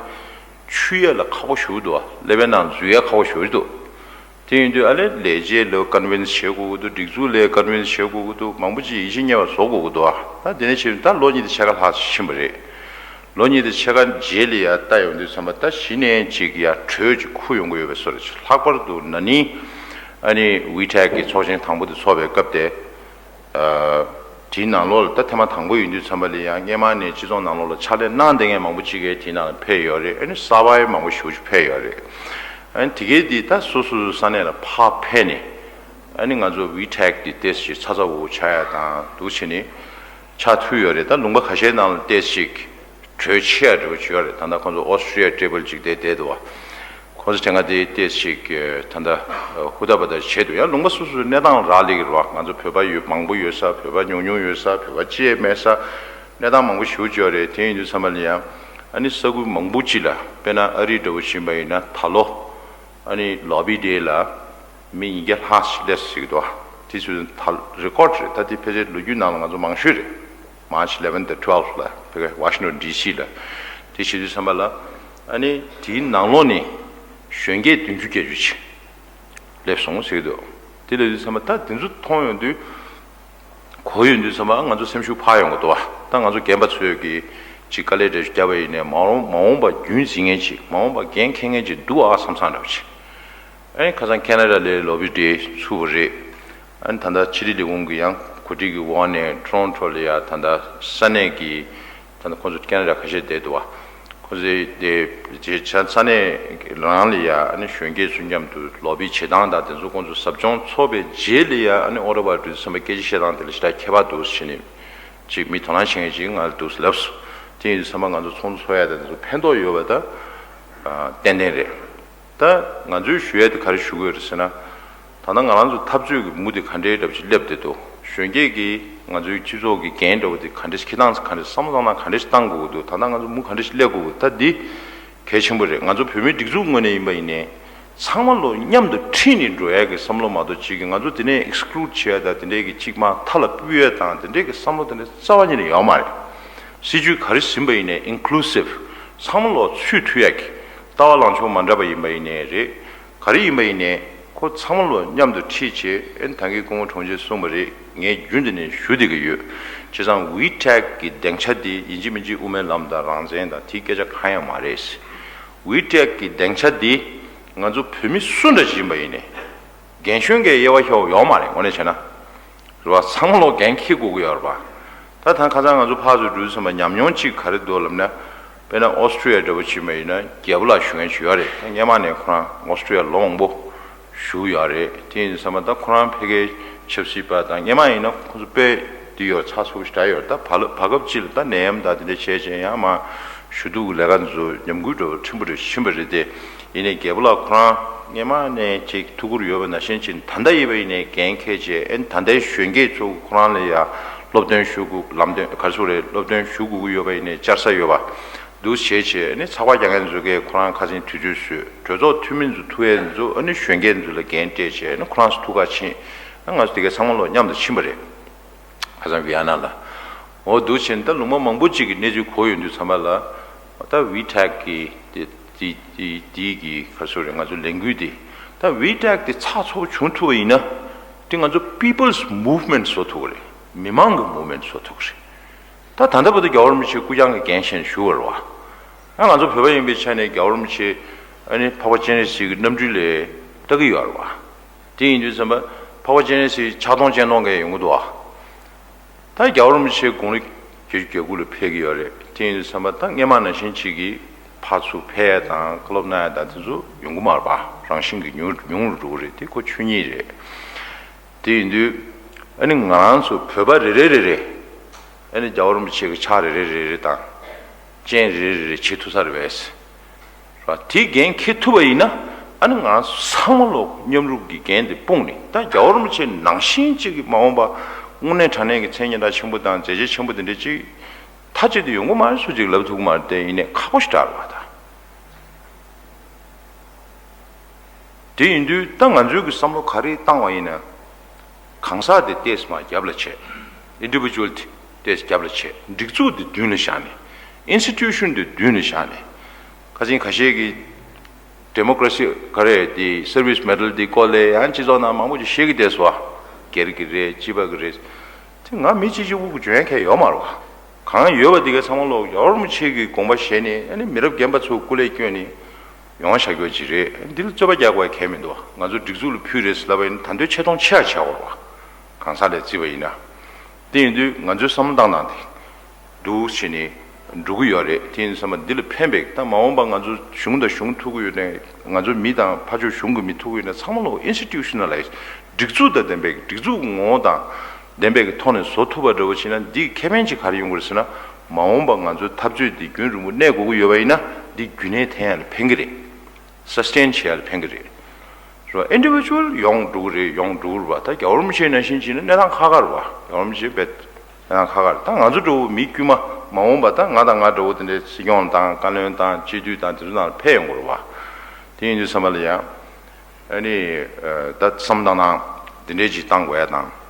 ཆུད་ཡ་ལ་ཁག་པོ་ཞེ་པོ་འདུག་བ། ཀླད་པའི་ནང་འཛུལ་ཡ་ཁག་པོ་ཞེ་པོ་འདུག་དེ་ཡིན་དུས་ཨ་ལས་ལས་བྱེད་ལ་ཀོན་ཝིན་སི་བྱེད་དགོས་ཀྱི་འདུག་སྒྲིག་འཛུགས་ལ་ཀོན་ཝིན་སི་བྱེད་དགོས་ཀྱི་འདུག་མང་པོ་ཅིག་ཡིད་ཆེས་རྙེད་པ་བཟོ་དགོས་ཀྱི་འདུག་ཨ། ད་དེ་ནས་བྱས་ད་ལོ་གཉིས་དང་ཕྱེད་ཀ་ལྷག་ཕྱིན་པ་རེད། ལོ་གཉིས་དང་ཕྱེད་ཀ་རྗེས་ལ་ཡ་ལྟ་ཡོང་དུས་ཙམ་པ། ད་གཞི་ནས་ཅིག་ཡ་དྲོད་ཅིག་ཁུར་ཡོང་གི་ཡོད་པའི་བཟོ་འདྲ་ཅིག་ལྷག་པར་དུ་ན་ནིང་ཨ་ནི་ཝི་ཊེག་གི་ཚོགས་ཆེན་དང་པོ་དེ་ཚོགས་པའི་སྐབས་དེ། དེའི་ནང་ལོགས་ལ་ད་ཐེངས་མ་དང་པོ་ཡིན་དུས་ཙམ་པ་ལ་ཡང་སྔས་མ་ནས་སྤྱི་ཚོགས་ནང་ལོགས་ལ་ཕྱག་ལས་གནང་བསྡད་མཁན་མང་པོ་ཅིག་གིས་དེའི་ནང་ལ་ཕེབས་ཡོད་རེད། ཨ་ནི་གསར་པ་ཡང་མང་པོ་ཞེ་པོ་ཅིག་ཕེབས་ཡོད་རེད། ཨ་ནི་དེ་གའི་དེ་ད་སོ་སོ་སོ་ས་གནས་ལ་ཕར་ཕེབས་ནས། ཨ་ནི་ང་ཚོ་ཝི་ཊེག་དེ་ཏོག་ཙམ་ཅིག་ཚ་ཚ་འུར་འུར་ཆགས་ཡ་དང་འདུག་བྱས་ནས་ཆགས་ཐུབ་ཡོད་རེད། ད་ལུང་པ་ཁ་ཤས་ནང་ལ་ཏོག་ཙམ་ཅིག་གྲོས་ཆེ་ཡ་འདྲ་པོ་བྱས་ཡོད་རེད། ད་ལྟ་ཁོང་ཚོ་ཨོ་སི་ཊེ་ལི་ཡ་ཊེ་བལ་ཅིག་དེ་བསྡད་འདུག་བ། ཁོང་ཚོ་དེ་སྔ་དེ་ཏོག་ཙམ་ཅིག་ད་ལྟ་ཧུར་ཐག་འབད་ཐག་བྱས་འདུག་ཡང་ལུང་པ་སོ་སོའི་གནས་སྟངས་རག་ལས་ཀྱི་རེད་བ། ང་ཚོ་བོད་པ་ཡོད་མང་པོ་ཡོད་ས། བོད་པ་ཉུང་ཉུང་ཡོད་ས། བོད་པ་གཅིག་མེད་ས། གནས་སྟངས་མང་པོ་ཞེ་པོ་ཅིག་ཡོད་རེད། དེ་ཡིན་དུས་ཙམ་པ་ལ་ཡང་ཨ་ནི་ས་ཁུལ་མང་པོ་ཅིག་ལ། དཔེར་ན་ཨ་རི་འདྲ་པོ་ཞིག་ཡིན་པ་ཡིན་ན་ད་ལོ་ཨ་ནི་ལོ་བི་ཌེ་ལ་མི་ཉིས་བརྒྱ་ལྷག་ཞིག་སླེབས་ཟེར་གྱི་འདུག་བ། དེ་ཚོ་ད་རེ་ཀོཌ་རེད། ད་དེ་ཕལ་ཆེར་ལོ་རྒྱུས་ནང་ལ་ང་ཚོ་མང་ཤོས་རེད། March eleventh དང་twelfth ལ་ཕ་གི་ཝ་ཤིང་ཊོན་ཌི་སི་ལ། དེ་བྱེད་དུས་ཙམ་པ་ལ་ཨ་ནི་དེའི་ནང་ལོགས་ནས་གཞོན་སྐྱེས་བདུན་ཅུ་བརྒྱད་ཅུ་ཅིག་སླེབས་སོང་ཟེར་གྱི་འདུག་དེ་སླེབས་དུས་ཙམ་པ་ད་དེ་ཚོ་མཐོང་ཡོང་དུས། གོ་ཡོང་དུས་ཙམ་པ་ང་ཚོ་སེམས་ཤུགས་འཕར་ཡོང་གི་འདུག་བ། ད་ང་ཚོ་རྒན་པ་ཚོས་ཀྱིས་ཅིག་དཀའ་ལས་འདྲ་ཞིག་བརྒྱབ་པ་ཡིན་ནའི། མ་འོངས་མ་འོངས་པ་རྒྱུན་འཛིན་མཁན་ཅིག་མ་འོངས་པ་འགན་འཁྱེར་མཁན་ཅིག་འདུག་ཨ་བསམ་བསམ་འདྲ་པོ་ཅིག་ཨ་ནི་ཁ་སང་ཁེ་ན་ཌ་ལ་ལོ་བི་ཌེ་ཚུགས་པ་རེད། ཨ་ནི་ད་ལྟ་ཕྱི་དྲིལ་ལས་ཁུངས་ཀྱི་ཡང་གོ་སྒྲིག་གི་འོག་ནས་ཊོ་རོན་ཊོ་ལ་ཡ་ད་ལྟ་ས་གནས་ཀྱི་ད་ལྟ་ཁོང་ཚོ་ཁེ་ན་ཌ་ཁ་ཤས་བསྡད་འདུག་བ། ཁོང་ཚོས་དེ་རྗེས་ཆ་ས་གནས་རང་ལ་ཡ་ཨ་ནི་གཞོན་སྐྱེས་ཚོ་མཉམ་དུ་ལོ་བི་བྱེད་སྟངས་དང་དེ་ཚོ་ཁོང་ཚོ་ཟབ་སྦྱོང་ཚོགས་པའི་རྗེས་ལ་ཡ་ཨ་ནི་ཨོ་ཊོ་བ་ཡོ་གྲ་ཊི་ཟེར་ཚང་མས་སྐད་ཆ་བཤད་སྟངས་དེ་ལ་ཞེ་དྲག་ཁྱད་པར་འདུག་ཟེར་ནས་ཅིག་མི་དོ་སྣང་བྱེད་མཁན་ཅིག་ང་ལ་འདུག་ལབ་སོང་། དེ་ཡིན་དུས་ཚང་མ་ང་ཚོ་ཚོགས་འདུ་ཚོགས་ཡ་དང་དེ་ཚོ་ཕན་ཐོགས་ཡོད་པ་ད་ཨ་ཏན་ཏན་རེད། ད་ང་ཚོས་ཞུ་ཡ་དེ་ག་རེ་ཞུ་གི་ཡོད་རེད་ཟེར་ན། ད་ལྟ་ང་རང་ཚོ་འཐབ་རྩོད་ཀྱི་མུ་དེ་ག་འདྲའི་འདྲ་པོ་ཅིག་སླེབས་བསྡད་འདུག་གཞོན་སྐྱེས་ཀྱིས་ང་ཚོའི་སྤྱི་ཚོགས་ཀྱི་འགན་འདྲ་པོ་དེ་ག་འདྲ་ཞིག་འཁྱེར་སྟངས་ག་འདྲ་བསམ་བློ་བཏང་སྟངས་ག་འདྲ་ཞིག་བཏང་དགོས་ཀྱི་འདུག་ད་ལྟ་ང་ཚོ་མུ་ག་འདྲ་ཞིག་སླེབས་དགོས་ཀྱི་འདུག་ད་འདི་གལ་ཆེན་པོ་རེད། ང་ཚོ་བོད་མིའི་སྒྲིག་འཛུགས་ངོས་ནས་ཡིན་པ་ཡིན་ནའི་ཚང་མ་ལོ་མཉམ་དུ་ཁྲིད་ནས་འགྲོ་ཡ་གི་བསམ་བློ་མ་གཏོགས་ཅིག་གི་ང་ཚོ་དེ་ནས་ཨེག་སི་ཀུ་ལུཌ་བྱེད་ཡ་དང་དེ་འདྲའི་གི་ཅིག་མ་མཐའ་ལ་ཕུད་ཡ་དང་དེ་འདྲའི་གི་བསམ་བློ་དེ་འདྲ་རྩ་བ་ཉིད་ནས་ཡོད་མ་རེད། སྲིད་ཇུས་ག་རེ་ཟིན་པ་ཡིན་ནའི་ཨིན་ཀུ་ལུ་སིབ་ཚང་མ་ལོ་ཚུད་ཐུབ་ཡ་གི་ལྟ་བ་ལངས་ཕྱོགས་མ་འདྲ་བ་ཡིན་པ་ཡིན་ནའི་རེད། ག་རེ་ཡིན་པ་ཡིན་ནའི་ཁོ་ཚང་མ་ལོ་མཉམ་དུ་ཁྲིད་བྱས། ཨེ་ད་གིན་སྐུ་ངོ་དྲུང་ཆེས་གསུངས་པ་རེད། ངས་རྒྱུན་དུ་ནས་ཞུ་བསྡད་ཀྱི་ཡོད། བྱས་ཙང་ཝི་ཊེག་གི་སྡིངས་ཆ་འདི་ཡིན་གཅིག་མིན་གཅིག་དབུ་མའི་ལམ་དང་རང་བཙན་དང་དེའི་སྐད་ཆ་གང་ཡང་མ་རེད། ཝི་ཊེག་གི་སྡིངས་ཆ་འདི་ང་ཚོ་བོད་མི་སུ་འདྲ་ཞིག་ཡིན་པ་ཡིན་ནའི་རྒན་གཞོན་གྱི་དབྱེ་བ་ཤོག་ཡོད་མ་རེད། དངོས་གནས་བྱས་ན། རེད་བ། ཚང་མ་ལོག་འགན་འཁྱེར་དགོས་ཀྱི་ཡོད་རེད་བ། ད་ཐང་ཁ་སང་ང་ཚོ་ཕར་ཚུར་འགྲོ་དུས་ཙམ་པ་ཉམས་མྱོང་གཅིག་ག་རེ་འདུག་ལབ་ན། དཔེར་ན་ཨོ་སི་ཀྲི་ཡ་འདྲ་བོ་བྱེད་པ་ཡིན་ན་རྒྱལ་པོ་ལགས་བཞུགས་མཁན་ཞིག་ཡོད་རེད། ད་སྔོན་མ་ནས་ཁོ་རང་ཨོ་སི་ཀྲི་ཡ་ལོ་མང་པོ་བཞུགས་ཡོད་རེད། དེ་ཡིན་དུས་ཙམ་པ་ད་ཁོ་རང་ཕ་གིའི་ཆབ་སྲིད་པ་དང་། སྔོན་མ་ཡིན་ན་ཁོ་ཚོ་དཔེ་འདི་ཡོད་ཚགས་ཚུད་པོ་ཞིག་རག་ཡོད་རེད། ད་བར་ལ་བར་སྐབས་གཅིག་ལ་ད་ནད་ཡམས་དང་དེ་འདྲ་བྱས་བྱས་ཡང་མ་ཞུ་གཏུག་གི་ལས་ཀ་འདི་ཚོ་ཉམས་རྒུད་འདྲ་བོ་ཕྲན་བུ་རེ་ཕྱིན་པ་རེད་དེ། ཡིན་ནའི་རྒྱལ་པོ་ལགས་ཁོ་རང་སྔོན་མ་ནས་ཅིག་ཐུགས་ཁུར་ཡོད་པ་ནང་བཞིན་ཅིག་ད་ལྟ་ཡིན་པ་ཡིན་ནའི་འགན་འཁྱེར་བྱས། ཨ་ནི་ད་ལྟའི་གཞོན་སྐྱེས་ཚོ་ཁོ་རང་ལ་ཡ་སློབ་སྟོན་ཞུ་དགོས། ལམ་སྟོན་ག་རེ་ཟེར་དགོས་རེད། སློབ་སྟོན་ཞུ་དགོས་ཀྱི་ཡོད་པ་ཡིན་ནའི་བཅར་ས་ཡོད་པ་འདུག་བྱས་བྱས། ཨ་ནི་ཚགས་པར་རྒྱག་མཁན་ཚོ་གིས་ཁོ་རང་ཁ་སང་དུས་ཚོད་བཟོས། གྲོས་ཚོགས་འཐུས་མི་ཚོ་ཐུག་ཡས་ཚོ་ཨ་ནི་གཞོན་སྐྱེས་ཚོ་ལ་འགན་སྤྲད་བྱས། ཨ་ནི་ཁོ་རང་ཚོ་ཐུག་ག་ཕྱིན། ཨ་ང་ཚོ་དེ་གའི་ཚང་མ་ལོག་མཉམ་དུ་ཕྱིན་པ་རེད། ཁ་སང་ཝི་ཡ་ན་ལ། འོ་འདུག་བྱས་ནས་ད་ལུང་པ་མང་པོ་ཅིག་གི་གནས་ཚུལ་གོ་ཡོང་དུས་ཙམ་པ་ལ། ད་ཝི་ཊེག་གི་དེ་དེ་དེ་དེ་གི་ག་རེ་ཟེར་དགོས་རེད། ང་ཚོ་ལས་འགུལ་དེ། ད་ཝི་ཊེག་དེ་ཚགས་ཚུད་པོ་བྱུང་ཐུབ་པ་ཡིན་ན། དེ་ང་ཚོ་པི་པལ་སི་མུབ་མེན་ཊི་བཟོ་ཐུབ་ཀྱི་རེད། མི་མང་གི་མུབ་མེན་ཊི་བཟོ་ཐུབ་ཀྱི་རེད། ད་ད་ལྟ་བར་དུ་རྒྱལ་བ་རིན་པོ་ཆེ་སྐུ་རྐྱང་གི་འགན་བཞེས་ནས་བཞུགས་པ་རེད་བ། ཨ་ང་ཚོ་བོད་པ་ཡིན་པའི་ཆ་ནས་རྒྱལ་བ་རིན་པོ་ཆེ་ཨ་ནི་འཕགས་པ་སྤྱན་རས་གཟིགས་ཀྱི་རྣམ་སྤྲུལ་ལ་ལྟ་གི་ཡོད་རེད་བ། དེ་ཡིན་དུས་ཙམ་པ་འཕགས་པ་སྤྱན་རས་གཟིགས་ཕྱག་སྟོང་སྤྱན་སྟོང་གས་ཡོང་གི་འདུག་བ། ད་རྒྱལ་བ་རིན་པོ་ཆེ་དགུང་ལོ་བརྒྱད་ཅུ་གྱ་དགུ་ལ་ཕེབས་ཀྱི་ཡོད་རེད། དེ་ཡིན་དུས་ཙམ་པ་ད་སྔོན་མ་ནང་བཞིན་ཅིག་གིས་ཕར་ཚུར་ཕེབས་ཡ་དང་བཀའ་སློབ་གནང་ཡ་དང་དེ་ཚོ་ཡོང་གི་མ་རེད་བ། རང་བཞིན་གྱིས་ཉུང་ཉུང་རུ་འགྲོ་གི་རེད། དེ་ཁོ་ཆོས་ཉིད་རེད། དེ་ཡིན་དུས་ཨ་ནི་ང་རང་ཚོ་བོད་པ་རེ་རེ་རེ་རེ་ཨ་ནི་རྒྱལ་བ་རིན་པོ་ཆེ་གི་ཕྱག་རེ་རེ་རེ་རེ་དང་སྤྱན་རེ་རེ་རེ་རེ་བྱེད་ཐུབ་ས་རེད་པས། ར་དེ་འགན་འཁྱེར་ཐུབ་པ་ཡིན་ན། ཨ་ནི་ང་རང་ཚོ་ཚང་མ་ལོག་མཉམ་རུབ་ཀྱི་འགན་དེ་སྤུངས་ནས། ད་རྒྱལ་བ་རིན་པོ་ཆེ་ནང་བཞིན་གཅིག་གི་མ་འོངས་པ་དངོས་གནས་དྲང་གནས་ཀྱི་མཚན་སྙན་གྲགས་ཆེན་པོ་དང་མཛད་རྗེས་ཆེན་པོ་དེ་འདྲ་ཅིག་མཐའ་གཅིག་ཏུ་ཡོང་གི་མ་རེད། སུ་གཅིག་ལབ་ཐུབ་ཀྱི་མ་རེད། དེ་ཡིན་ནའི་ཁག་པོ་ཞིག་རེད་བ་ད། དེ་ཡིན་དུས་ད་ང་ཚོའི་གི་བསམ་བློ་ག་རེ་བཏང་བ་ཡིན་ན། གང་ཟག་དེ་ཏོག་ཙམ་རྒྱབ་ལ་བྱས། ཨིན་ཌི་བི་ཇུ་ཝལ་དེ་ཏོག་ཙམ་རྒྱབ་ལ་བྱས། སྒྲིག་འཛུགས་དེ་མདུན་ལ་བཞག་ནས། ཨིན་སི་ཊི་ཊུ་ཤན་དེ་མདུན་ལ་བཞག་ནས། ཁ་སང་ཁ་ཤས་ཀྱིས་ཌེ་མོ་ཀ་རེ་སི་ག་རེ་དེ་སར་བིས་མེ་ཌལ་དེ་སྐོར་ལ་ཡང་སྤྱི་ཚོགས་ནང་མང་པོ་ཅིག་བཤད་ཀྱི་བསྡད་སོང་བ། སྒེར་གྱི་རེད། སྤྱི་པ་གི་རེད། དེ་ང་མི་གཅིག་གཅིག་པུ་གི་འཇོན་ཁྱད་ཡོད་མ་རེད་བ། གང་ཡོད་པ་དེ་གའི་ཚང་མ་ལོག་རྒྱལ་བ་རིན་པོ་ཆེ་གི་དགོངས་པ་བཞེས་ནས། ཨ་ནི་མི་རབས་རྒན་པ་ཚོ་སྐུ་ལས་བསྐྱོན་ནས་ཡོང་བ་བྱ་རྒྱུ་ཅིག་རེད། འདི་ལ་རྩོད་པ་རྒྱག་དགོས་གལ་མི་འདུག་ང་ཚོ་སྒྲིག་འཛུགས་ལ་ཕུལ་རེད་ཟེར་ལབ་པ་ཡིན་ན་ད་དུང་ཆེ་མཐོང་ཆེ་ཡ་ཆགས་ཡོད་རེད་བ། གང་ཟག་ལ་བརྩིས་པ་ཡིན་ན། དེ་ཡིན་དུས་ང་ཚོའི་བསམ་བློ་བཏང་སྟངས་དེ་འདུག་བྱས་ནས་འགྲོ་གི་ཡོད་རེད། དེ་ཡིན་དུས་ཙམ་པ་འདི་ལ་ཕན་པའི། ད་མ་འོངས་པ་ང་ཚོ་གཞུང་དང་གཞུང་ཐུག་གི་ཡོད་ནའི། ང་ཚོ་མི་དང་ཕར་ཕྱོགས་གཞུང་གི་མི་ཐུག་གི་ཡོད་ནའི། ཚང་མ་ལོག་ཨིན་སི་ཊི་ཊུ་ཤ་ན་ལའི་ཛི། སྒྲིག་འཛུགས་དང་ལྡན་པའི། སྒྲིག་འཛུགས་ངོ་བོ་དང་ལྡན་པའི་གི་ཐོག་ནས་བཟོ་ཐུབ་པ་འདྲ་བོ་བྱས་ན། འདི་ཁེ་ཕན་ཅིག་ག་རེ་ཡོང་གི་རེད་ཟེར་ན། མ་འོངས་པ་ང་ཚོའི་འཐབ་རྩོད་འདི་རྒྱུན་རིང་པོ་གནས་དགོས་ཀྱི་ཡོད་པ་ཡིན་ན། འདི་རྒྱུན་གནས་ཐེབས་ཡ་ལ་ཕན་གི་རེད། སས་ཊེན་བྱེད་ཡ་ལ་ཕན་གི་རེད། རེད་བ། ཨིན་ཌི་བི་ཇུ་ཝལ་ཡོང་འགྲོ་གི་རེད། ཡོང་འགྲོ་གི་རེད་བ། ད་རྒྱལ་བ་རིན་པོ་ཆེ་ནང་བཞིན་བྱས་ན་གནས་སྟངས་ཁག་ཁག་རེད་བ། རྒྱལ་བ་རིན་པོ་ཆེ་རྦད་གནས་སྟངས་ཁག་ཁག་རེད། ད་ང་ཚོ་འདྲ་བོ་མི་དཀྱུས་མ་མ་འོངས་པ་ད་ང་དང་ང་འདྲ་བོ་དེ་འདྲའི་སྲིད་སྐྱོང་དང་བཀའ་བློན་དང་སྤྱི་འཐུས་དང་དེ་ཚོ་ནང་ལ་ཕེབས་ཡོང་གི་རེད་བ། དེ་ཡིན་དུས་ཙམ་པ་ལ་ཡང་ཨ་ནི་ད་བསམ་བློ་བཏང་སྟངས་དེ་འདྲའི་ཅིག་བཏང་དགོས་ཡ་དང་།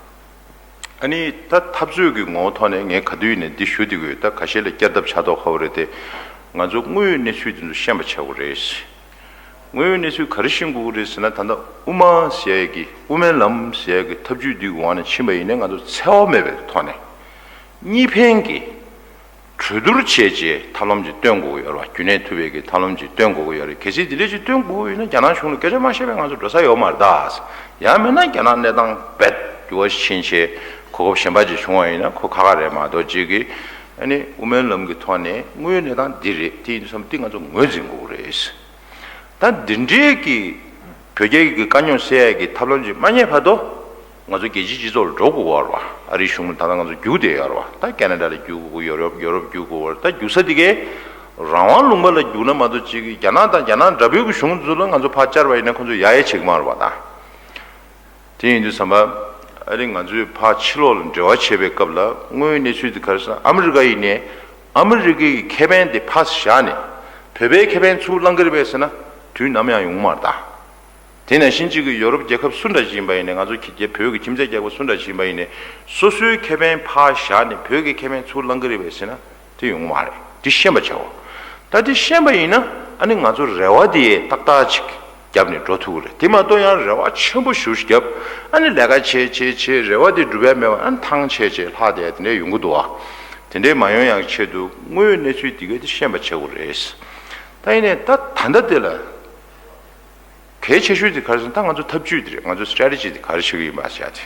ཨ་ནི་ད་འཐབ་རྩོད་ཀྱི་ངོ་བོ་ཐོག་ནས་ངས་ག་དུས་ནས་འདི་ཞུ་བསྡད་ཀྱི་ཡོད། ད་ཁ་ཤས་ལ་བསྐྱར་ལྡབ་ཆགས་མདོག་ཁ་པོ་རེད་དེ། ང་ཚོ་དངོས་ཡོད་གནས་ཚུལ་དེ་ཚོ་ཤེས་པ་བྱ་དགོས་རེད། དངོས་ཡོད་གནས་ཚུལ་ག་རེ་ཤེས་དགོས་ཀྱི་རེད་ཟེར་ན། ད་ལྟ་དབུ་མ་ཟེར་ཡས་ཀྱི། དབུ་མའི་ལམ་ཟེར་ཡས་ཀྱི་ཐབས་ཇུས་འདིའི་འོག་ནས་ཕྱིན་པ་ཡིན་ནའི། ང་ཚོ་འཚེ་བ་མེད་པའི་ཐོག་ནས་གཉིས་ཕན་གྱི་གྲོས་བསྡུར་བྱས་རྗེས་ཐབས་ལམ་ཅིག་སྟོན་དགོས་ཀྱི་ཡོད་རེད་བ། རྒྱུན་གནས་ཐུབ་པའི་གི་ཐབས་ལམ་ཅིག་སྟོན་དགོས་ཀྱི་ཡོད་རེད། གལ་སྲིད་དེ་འདྲ་ཅིག་སྟོན་དགོས་ཀྱི་ཡོད་ན། རྒྱ་ནག་གཞུང་ལ་སྐད་ཆ་མ་བཤད་པའི་ང་ཚོ་འགྲོ་ས་ཡོད་མ་རེད་ད། ཡང་མིན་ན་རྒྱ་ནག་གནས་སྟངས་རྦད་འགྱུར་བ་ཕྱིན་བྱས་གོ་སྐབས་གཞན་པ་ཅིག་བྱུང་བ་ཡིན་ན་ཁོ་ཁག་ཁག་རེད་མ་གཏོགས། གཅིག་གིས་ཨ་ནི་དབུ་མའི་ལམ་གྱི་ཐོག་ནས་དངོས་ཡོད་གནས་སྟངས་འདི་རེད། དེ་ཡིན་དུས་ཙམ་འདི་ང་ཚོ་ངོས་འཛིན་དགོས་ཀྱི་རེད། ད་འདི་འདྲའི་གི་བོད་རྒྱ་གི་དཀའ་རྙོག་སེལ་ཡ་གི་ཐབས་ལམ་ཅིག་མ་རྙེད་བར་དུ། ང་ཚོ་རྒྱལ་སྤྱིའི་སྤྱི་ཚོགས་ལ་འགྲོ་དགོས་པ་རེད་བ། ཨ་རིའི་གཞུང་ལ་ད་ལྟ་ང་ཚོ་རྒྱུགས་བསྡད་ཡོད་རེད་བ། ད་ཁེ་ན་ཌ་ལ་རྒྱུགས་དགོས། ཡོ་རོབ་ཡོ་རོབ་རྒྱུགས་དགོས་པ་རེད། ད་རྒྱུགས་ས་དེ་གའི་རང་དབང་ལུང་པ་ལ་རྒྱུགས་ན་མ་གཏོགས། གཅིག་གིས་རྒྱ་ནག་དང་རྒྱ་ནག་འདྲ་པོའི་གི་གཞུང་ཚོ་ལ་ང་ཚོ་ཕར་བཅར་བ་ཡིན་ན་ཁོ་ཚོ་ཡ་ཡ་བྱེད་ཀྱི་མ་རེད་བ་ད། དེ་ཡིན་དུས་ཙམ་པ་ཨ་རི་ང་ཚོས་ཕར་ཕྱི་ལོགས་ལ་འབྲེལ་བ་བྱེད་པའི་སྐབས་ལ་དངོས་ཡོད་གནས་ཚུལ་དེ་ག་རེ་ཟེར་ན། ཨ་མི་རི་ཀ་ཡིན་ནའི་ཨ་མི་རི་ཀའི་ཁེ་ཕན་དེ་ཕར་བཞག་ནས་བོད་པའི་ཁེ་ཕན་ཚུར་བླང་གི་རེད་པས་ཟེར་ན། དུས་ནམ་ཡང་ཡོང་མ་རེད་ད། དེ་ནང་བཞིན་གཅིག་གི་ཡོ་རོབ་རྒྱལ་ཁབ་སུ་འདྲ་ཞིག་ཡིན་པ་ཡིན་ནའི། ང་ཚོ་ཁྱི་རྒྱལ་བོད་ཀྱི་ཁྱིམ་མཚེས་རྒྱལ་ཁབ་སུ་འདྲ་ཞིག་ཡིན་པ་ཡིན་ནའི། སོ་སོའི་ཁེ་ཕན་ཕར་བཞག་ནས་བོད་ཀྱི་ཁེ་ཕན་ཚུར་བླང་གི་རེད་པས་ཟེར་ན། དེ་ཡོང་མ་རེད། དེ་ཤེས་པ་བྱའོ། ད་དེ་ཤེས་པ་ཡིན་ན་ཨ་ནི་ང་ཚོ་རེ་བ་དེ་ཏག་ཏག་ཅིག་ བརྒྱབ་ནས་འགྲོ་ཐུབ་ཀྱི་རེད། དེ་མ་གཏོགས་ཡང་རེ་བ་ཆེན་པོ་ཞེ་པོ་ཞིག་བརྒྱབ། ཨ་ནི་ལས་ཀ་བྱས་བྱས་བྱས་རེ་བ་དེ་འགྲུབ་ཡ་མེད་པ། ཨ་ནི་ཐང་ཆད་བྱས་ལྷག་བསྡད་དེ་འདྲ་ཡོང་གི་འདུག་བ། དེ་འདྲའི་མ་ཡོང་ཡག་ཆེད་དུ་དངོས་ཡོད་གནས་ཚུལ་འདི་ག་དེ་ཤེས་པ་བྱེད་དགོས་རེད། ད་ཡིན་ནའི་ད་ད་ལྟ་དེ་ལ་གལ་ཆེ་ཤོས་དེ་ག་རེ་ཟེར་ན། ད་ང་ཚོ་ཐབས་ཇུས་དེ་རེད། ང་ཚོ་སི་ཊེ་རེ་ཊི་ཇི་དེ་ག་རེ་བྱེད་ཀྱི་ཡིན་པ་ཟེར་ཡ་དེ།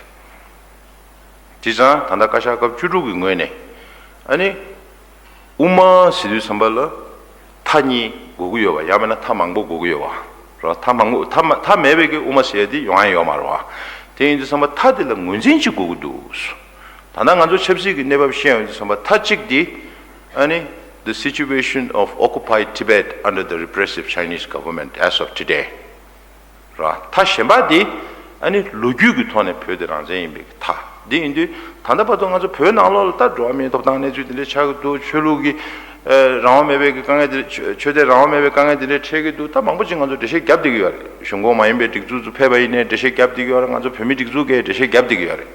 དེ་ཙང་ད་ལྟ་བཀའ་ཤག་སྐབས་བཅུ་དྲུག་གི་ངོས་ནས། ཨ་ནི་དབུ་མ་ཟེར་དུས་ཙམ་པ་ལ་མཐའ་གཉིས་དགོས་ཀྱི་ཡོད་པ། ཡང་མིན་ན་མཐའ་མང་པོ་དགོས་ཀྱི་ཡོད་པ། རོ། མཐའ་མང་པོ། མཐའ་མ་མཐའ་མེད་པའི་གི་དབུ་མ་ཟེར་ཡ་དེ་ཡོང་ཡ་ཡོད་མ་རེད་བ། དེ་ཡིན་དུས་ཙམ་པ་མཐའ་དེ་ལ་ངོས་འཛིན་ཅིག་དགོས་ཀྱི་འདུག། ད་ལྟ་ང་ཚོ་ཆབ་སྲིད་ཀྱི་གནས་བབ་ཤེས་ཡོང་དུས་ཙམ་པ་མཐའ་གཅིག་དེ། ཨ་ནི་the situation of occupied Tibet under the repressive Chinese government as of today. ར། མཐའ་གཞན་པ་དེ་ཨ་ནི་ལོ་རྒྱུས་ཀྱི་ཐོག་ནས་བོད་དེ་རང་བཙན་ཡིན་པའི་མཐའ་དེ་ཡིན་དུས། ད་ལྟ་བར་དུ་ང་ཚོ་བོད་ནང་ལོགས་ལ་ད་འགྲོ་བ་མིའི་ཐོབ་ཐང་གནས་ཚུལ་དེ་འདྲ་ཆགས་ཀྱི་འདུག། ཆོས་ལུགས་ཀྱི་ཨ་རང་དབང་མེད་པའི་གི་དཀའ་ངལ་དེ་འདྲ། ཆོས་ཆོས་དད་རང་དབང་མེད་པའི་དཀའ་ངལ་དེ་འདྲ་འཕྲད་ཀྱི་འདུག། ད་མང་པོ་ཅིག་ང་ཚོ་འགྲེལ་བཤད་རྒྱབ་བསྡད་ཀྱི་ཡོད་རེད། གཞུང་ཁོངས་མ་ཡིན་པའི་སྒྲིག་འཛུགས་ཚོ་ཕེབས་པ་ཡིན་ནའི་འགྲེལ་བཤད་རྒྱབ་བསྡད་ཀྱི་ཡོད་རེད། ང་ཚོ་བོད་མིའི་སྒྲིག་འཛུགས་ཀྱིས་འགྲེལ་བཤད་རྒྱབ་བསྡད་ཀྱི་ཡོད་རེད།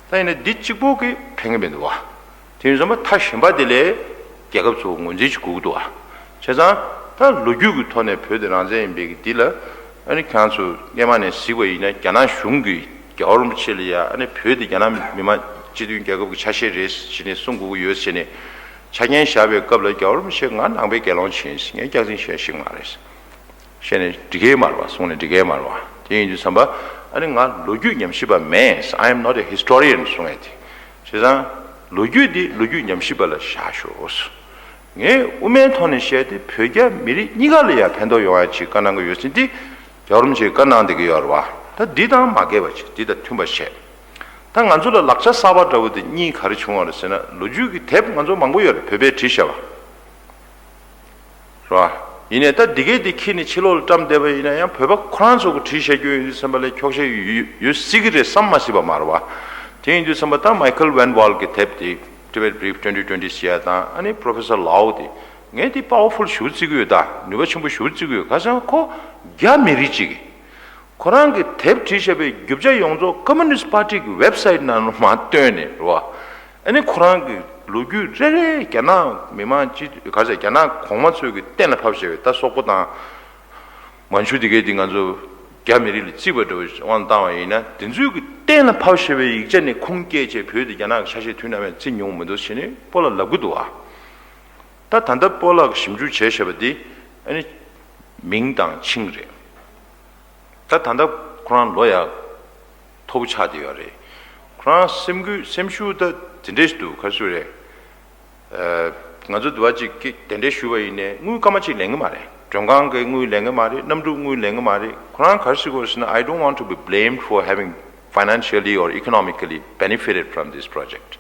ད་ཡིན་ནའི་འདི་གཅིག་པོ་གིས་ཕན་གྱི་མི་འདུག་བ། དེ་ཡིན་ཙང་མཐའ་གཞན་པ་དེ་ལས་རྒྱལ་ཁབ་ཚོ་ངོས་འཛིན་ཅིག་དགོས་ཀྱི་འདུག་བ། བྱས་ཙང་ད་ལོ་རྒྱུས་ཀྱི་ཐོག་ནས་བོད་དེ་རང་བཙན་ཡིན་པའི་གི་འདི་ལ། ཨ་ནི་ཁྱེད་རང་ཚོ་སྔས་མ་ནས་གཟིགས་པ་ཡིན་ན། རྒྱ་ནག་གཞུང་གིས་རྒྱལ་བ་རིན་པོ་ཆེ་ལ་ཡ། ཨ་ནི་བོད་དེ་རྒྱ་ནག་མི་དམངས་སྤྱི་མཐུན་རྒྱལ་ཁབ་ཀྱི་ཆ་ཤས་རེད་ཟེར་ནས་གསུང་དགོས་ཀྱི་ཡོད་ཟེར་ནས་ཆ་རྐྱེན་བཞག་པའི་སྐབས་ལ། རྒྱལ་བ་རིན་པོ་ཆེ་ང་ནང་པའི་དགེ་སློང་ཅིག་ཡིན། ངས་སྐྱག་རྫུན་བཤད་ཤེས་མ་རེད། བཤད་ནས་འགྲིག་གི་མ་རེད་བ། གསུངས་ནས་འགྲིག་གི་མ་རེད་བ། དེ་ཡིན་དུས་ཙམ་པ། ཨ་ནི་ང་ལོ་རྒྱུས་ཉམས་ཞིབ་པ་མིན། I am not a historian གསུང་ཡ་དེ། བྱས་ཙང་ལོ་རྒྱུས་འདི་ལོ་རྒྱུས་ཉམས་ཞིབ་པ་ལ་བཞག་ཤོག། ངས་དབུ་མའི་ཐོག་ནས་བཤད་དེ། བོད་རྒྱ་མི་རིགས་གཉིས་ཀ་ལ་ཡང་ཕན་ཐོགས་ཡོང་ཡ་ཅིག་བཀའ་གནང་གི་ཡོད་ཟེར། འདི་རྒྱལ་བ་རིན་པོ་ཆེས་བཀའ་གནང་བསྡད་ཀྱི་ཡོད་རེད་བ། ད་འདི་དང་མ་འགལ་བ་ཅིག། འདི་དང་མཐུན་པ་བྱས། ད་ང་ཚོ་ལ་ལག་ཆ་གསར་པ་འདྲ་བོ་དེ་གཉིས་ག་རེ་བྱུང་བ་རེད་ཟེར་ན། ལོ་རྒྱུས་ཀྱི་དེབ་ང་ཚོ་མང་པོ་ཡོད་རེད། བོད་པས་བྲིས་བཞག་པ། རེད་བ། ཡིན་ནའི་ད་འདི་གས་འདི་ཁྱེར་ནས་ཕྱི་ལོགས་ལ་བཀྲམ་བསྡད་པ་ཡིན་ན་ཡང་། བོད་པ་ཁོ་རང་ཚོ་གིས་བྲིས་བཞག་རྒྱུ་ཡིན་དུས་ཙམ་པ་ལ་འཁྱོག་བཤད་ཡོད་ཡོད་སྲིད་ཀྱི་རེད་བསམ་མ་སྲིད་པ་མ་རེད་བ། དེ་ཡིན་དུས་ཙམ་པ་ད་Michael Van Wall གི་དེབ་དེ། Tibet Brief twenty twenty ཟེར་ཡ་དང་། ཨ་ནི་Professor Lau དེ། ངས་དེ་powerful ཞེ་པོ་བརྩི་གི་ཡོད། ད་ནུས་པ་ཆེན་པོ་ཞེ་པོ་བརྩི་གི་ཡོད། ག་ཟེར་ན་ཁོ་རྒྱ་མི་རིགས་གཅིག་གིས། ཁོ་རང་གིས་དེབ་བྲིས་བཞག་པའི་རྒྱུ་ཆ་ཡོངས་རྫོགས་Communist Party གི་website ནང་ལ་མར་བཏོན་ནས་རེད་བ། ཨ་ནི་ཁོ་རང་གི་ལོ་རྒྱུས་རེ་རེ་རྒྱ་ནག་མི་དམངས་སྤྱི། ག་ཟེར། རྒྱ་ནག་གོང་མ་ཚོས་ཀྱི་གཏན་ལ་ཕབ་བཞག་པའི། ད་སོག་པོ་དང་མན་ཇུ་དེ་གས་དེ་ང་ཚོ་རྒྱ་མི་རིགས་ལ་བརྩིས་པ་འདྲ་བོ་དབང་བཏང་བ་ཡིན་ན། དེ་ཚོས་ཀྱི་གཏན་ལ་ཕབ་བཞག་པའི་ཡིག་ཆ་ནས་ཁུངས་སྐྱེལ་བྱས། བོད་དེ་རྒྱ་ནག་གི་ཆ་ཤས་དུས་ནམ་ཡང་བརྩི་མྱོང་མི་འདུག་ཟེར་ནས་སྤོ་ལགས་ལབ་ཀྱི་འདུག་བ། ད་ད་ལྟ་སྤོ་ལགས་ཀྱིས་ཞིབ་འཇུག་བྱས་བཞག་པ་འདི། ཨ་ནི་མིང་དང་ཆིང་རེད། ད་ད་ལྟ་ཁོ་རང་ལོ་ཡ་མཐོ་པོ་ཆགས་བསྡད་ཡོད་རེད། ཁོ་རང་སེམས་འགུལ་སེམས་ཤུགས་ད་དེ་འདྲས་འདུག། ག་རེ་ཟེར་རེད། ཨ། ང་ཚོ་འདི་བ་ཅིག་གིས་དེ་འདྲས་ཞུ་བ་ཡིན་ནའི་དངུལ་སྐར་མ་གཅིག་ལེན་གྱི་མ་རེད། མགྲོན་ཁང་གི་དངུལ་ལེན་གྱི་མ་རེད། གནམ་གྲུ་དངུལ་ལེན་གྱི་མ་རེད། ཁོ་རང་ག་རེ་ཟེར་གྱི་ཡོད་ཟེར་ན། I don't want to be blamed for having financially or economically benefited from this project.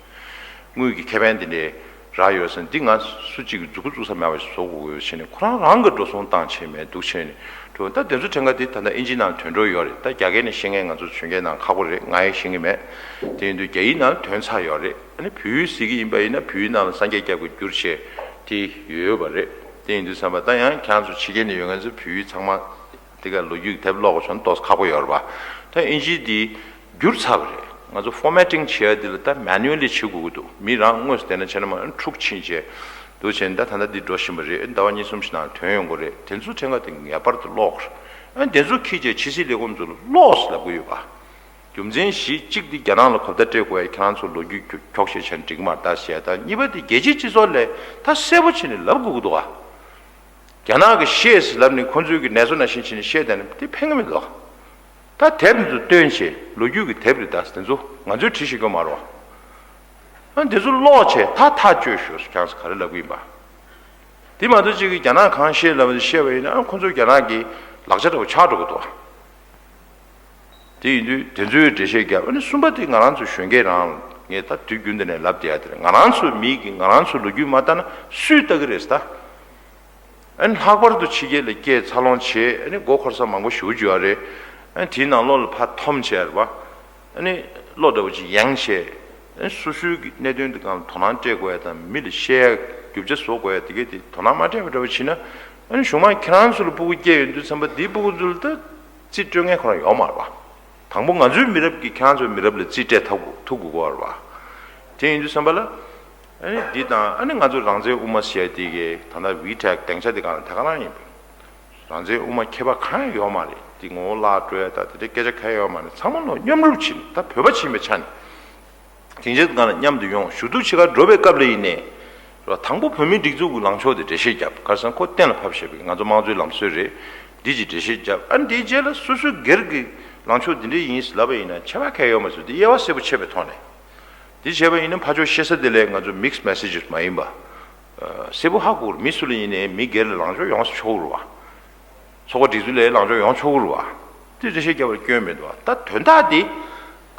དངུལ་གྱི་ཁེ་ཕན་དེ་འདྲས་རག་ཡོད་ཟེར་ན། འདི་ང་སུ་གཅིག་གིས་མཛུབ་གུ་བཙུགས་ས་མེད་པ་ཞིག་བཟོ་དགོས་ཀྱི་ཡོད་ཟེར་ནས། ཁོ་རང་རང་གིས་འགྲོ་སོང་བཏང་བྱས་མེད་འདུག་བྱས་ནས་འགྲོ། ད་དེ་ཚོ་ཕྲན་ཁ་དེ་ད་ལྟ་ཨིན་ཇི་ནང་ཐོན་འགྲོ་ཡོད་རེད། ད་རྒྱ་སྐད་ནས་ཤེས་མཁན་ང་ཚོ་གཞོན་སྐྱེས་ནང་ཁག་པོ་རེད། ང་ཡང་ཤེས་ཀྱི་མེད། དེ་ཡིན་དུས་རྒྱ་ཡིག་ནང་ཐོན་ཚར་ཡོད་རེད། ཨ་ནི་བོད་ཡིག་ཟེར་གྱི་ཡིན་པ་ཡིན་ན། བོད་ཡིག་ནང་ལ་སངས་རྒྱས་སྐྱབས་ཀྱིས་བསྒྱུར་བྱས་དེ་ཡོད་པ་རེད། དེ་ཡིན་དུས་ཙམ་པ། ད་ཡང་ཁྱེད་རང་ཚོ་ཕྱི་རྒྱལ་ནས་ཡོད་མཁན་ཚོ་བོད་ཡིག་ཚང་མ་དེ་ག་ལོ་རྒྱུས་ཀྱི་དེབ་ཀློག་དགོས་བྱུང་ན་ཏོག་ཙམ་ཁག་པོ་ཡོད་རེད་པ། ད་ཨིན་ཇི་འདི་བསྒྱུར་ཚར་བ་རེད། ང་ཚོ་formatting བྱེད་ཡ་འདི་ལ་ད་manually བྱེད་དགོས་ཀྱི་འདུག། མི་རང་དངོས་སུ་བསྡད་ན་བྱས་ན་མ་འཁྲུག་ཕྱིན་བྱས་འདུག་བྱས་ནས། ད་ད་ལྟ་འདི་འགྲོ་བཞིན་པ་རེད། ཟླ་བ་གཉིས་གསུམ་ཞིག་ནང་ཐོན་ཡོང་གི་རེད། དེ་ཚོ་ཕྲན་ཁ་དེ་ངེས་པར་དུ་ཀློག་དགོས་རེད། ཨ་ནི་དེ་ཚོ་ཁྱེར་བྱས་ཕྱི་སྲིད་ལས་ཁུངས་ཚོ་ལ་ཀློག་ཟེར་ལབ་ཀྱི་ཡོད་པ། རྒྱུ་མཚན་བཞི། གཅིག་འདི་རྒྱ་ནག་ལ་གོ་བརྡ་སྤྲད་དགོས་ཡ། ཁྱེད་རང་ཚོ་ལོ་རྒྱུས་འཁྱོག་བཤད་བྱས་ན་འགྲིག་གི་མ་རེད་ད་ཟེར་ཡ་དང་། གཉིས་པ་འདི་རྒྱལ་སྤྱིའི་སྤྱི་ཚོགས་ལ་ད་གསལ་པོ་བྱས་ནས་ལབ་དགོས་ཀྱི་འདུག་ག། རྒྱ་ནག་གིས་བཤད་ཟེར་ལབ་ནས་ཁོ་ཚོས་ཀྱིས་ནེ་ཙོ་ནང་བཞིན་བྱས་ནས་བཤད་བསྡད་ན་དེ་ཕན་གྱི་མི་འདུག། ད་དེབ་འདི་ཚོ་བཏོན་བྱས། ལོ་རྒྱུས་ཀྱི་དེབ་རེད། ད་དེ་ཚོ་ང་ཚོས་བྲིས་ཤེས་ཀྱི་མ་རེད་བ། ཨ་འདི་ཚོ་ཀློག་བྱས་ཐག་ཐག་གཅོད་ཤོག། ཁྱེད་རང་ཚོ་ག་རེ་ལབ་ཀྱི་ཡིན་པ། དེ་མ་གཏོགས་གཅིག་གིས་རྒྱ་ནག་གང་བཤད་ལབ་བཤད་པ་ཡིན་ན། ཨ་ཁོ་ཚོས་རྒྱ་ནག་གི་ལག་ཆ་འདྲ་བོ་ཆགས་འགྲོ་གི་འདུག། དེ་ཡིན་དུས་དེ་ཚོའི་འགྲེལ་བཤད་རྒྱབ། ཨ་ནི་གསུམ་པ་དེ་ང་རང་ཚོ་གཞོན་སྐྱེས་རང་། ངས་ད་དུས་རྒྱུན་དུ་ནས་ལབ་བསྡད་ཡ་དེ་རེད། ང་རང་ཚོའི་མི་གིས་ང་རང་ཚོའི་ལོ་རྒྱུས་མ་ལྟ་ན་སུས་ལྟ་གི་རེད་ཟེར་ད། ཨ་ནི་ལྷག་པར་དུ་ཕྱི་རྒྱལ་ལ་སྐྱེས་འཚར་ལོངས་བྱས། ཨ་ནི་མགོ་འཁོར་ས་མང་པོ་ཞེ་པོ་ཅིག་ཡོད་རེད། ཨ་ནི་དེའི་ནང་ལོགས་ལ་ཕར་འཐོམ་བྱས་རེད་པ། ཨ་ནི་བློ་འདྲ་བོ་ཅིག་ཡངས་བྱས། ཨ་ནི་སོ་སོའི་གི་གནད་དོན་དེ་སྒང་ལ་དོ་སྣང་སྤྲད་དགོས་ཡ་དང་། མི་ལ་བཤད་ཡ་རྒྱུ་ཆ་བཟོ་དགོས་ཡ་དེ་གས་དེ་དོ་སྣང་མ་སྤྲད་པ་འདྲ་བོ་བྱས་ན། ཨ་ནི་གཞུག་མ་ཁྱེད་རང་ཚོ་ལ་སྤུ་གུ་སྐྱེས་ཡོང་དུས་ཙམ་པ། དེའི་སྤུ་གུ་ཚོ་ལ་ད་རྩིས་སྤྲོད་མཁན་ཁོ་རང་ཡོད་མ་རེད་པ། དང་པོ་ང་ཚོའི་མི་རབས་ཀྱིས་ཁྱེད་རང་ཚོའི་མི་རབས་ལ་རྩིས་སྤྲད་ཐུབ་ཐུབ་དགོས་པ་རེད་པ། དེ་ཡིན་དུས་ཙམ་པ་ལ། ཨ་ནི་འདི་དང་། ཨ་ནི་ང་ཚོ་རང་བཙན་དབུ་མ་ཟེར་ཡ་དེ་གས་ད་ལྟ་ཝི་ཊེག་སྡིངས་ཆ་དེ་སྒང་ལ་དེ་ག་རང་ཡིན་པས། རང་བཙན་དབུ་མ་ཁྱད་པར་གང་ཡང་ཡོད་མ་རེད། དེ་ངོ་བོ་བརླག་འགྲོ་ཡ་ད་དེ་འདྲའི་སྐད་ཆ་གང་ཡང་ཡོད་མ་རེད། ཚང་མ་ལོ་མཉམ་རུབ་བྱེད་ནས་ད་བོད་པ་བྱེད་པའི་ཆ་ནས། དེང་ཆེན་སྒང་ལ་མཉམ་དུ་ཡོང་། ཞུ་གཏུག་བྱེད་གར་འགྲོ་བའི་སྐབས་ལ་ཡིན་ནའི། རོ། དང་པོ་བོད་མིའི་སྒྲིག་འཛུགས་ཀྱི་ལངས་ཕྱོགས་དེ་འགྲེལ་བཤད་བརྒྱབ། ཁ་སང་ཁོ་གཏན་ལ་ཕབ་བཞག་པའི་ང་ཚོ་དམངས་གཙོའི་ལམ་སྲོལ་རེད། འདི་ཅིག་འགྲེལ་བཤད་བརྒྱབ། ཨ་འདིའི་རྗེས་ལ་སོ་སོའི་སྒེར་གྱི་ལངས་ཕྱོགས་འདི་འདྲའི་ཡིན་ཟེར་ལབ་པ་ཡིན་ན་ཁྱད་པར་གང་ཡང་ཡོད་མ་རེད་ཟེར། འདི་དབྱེ་བ་གསལ་པོ་ཕྱེ་བའི་ཐོག་ནས། འདི་བྱས་པ་ཡིན་ན་ཕར་ཕྱོགས་བཤད་ས་དེ་ལས་ང་ཚོ་mixed messages མ་ཡིན་པ། ཨ་གསལ་པོ་ཧ་གོ་རེད། མི་སུ་ལ་ཡིན་ནའི་མི་སྒེར་ལ་ལངས་ཕྱོགས་ཡོང་ཆོག་རེད་བ། ཚོགས་པ་སྒྲིག་འཛུགས་ལ་ལངས་ཕྱོགས་ཡོང་ཆོག་རེད་བ། དེ་འགྲེལ་བཤད་རྒྱབ་པར་སྐྱོན་མི་འདུག་བ། ད་དོན་དག་དེ་